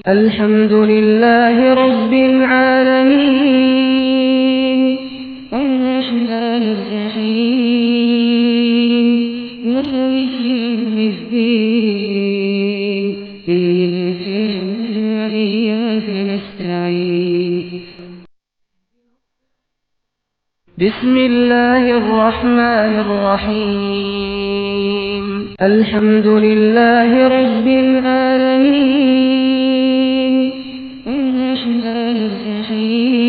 الحمد لله رب العالمين. الرحمن الرحيم. مالك يوم الدين. إياك نعبد وإياك نستعين. بسم الله الرحمن الرحيم. الحمد لله رب العالمين. الرحمن الرحيم.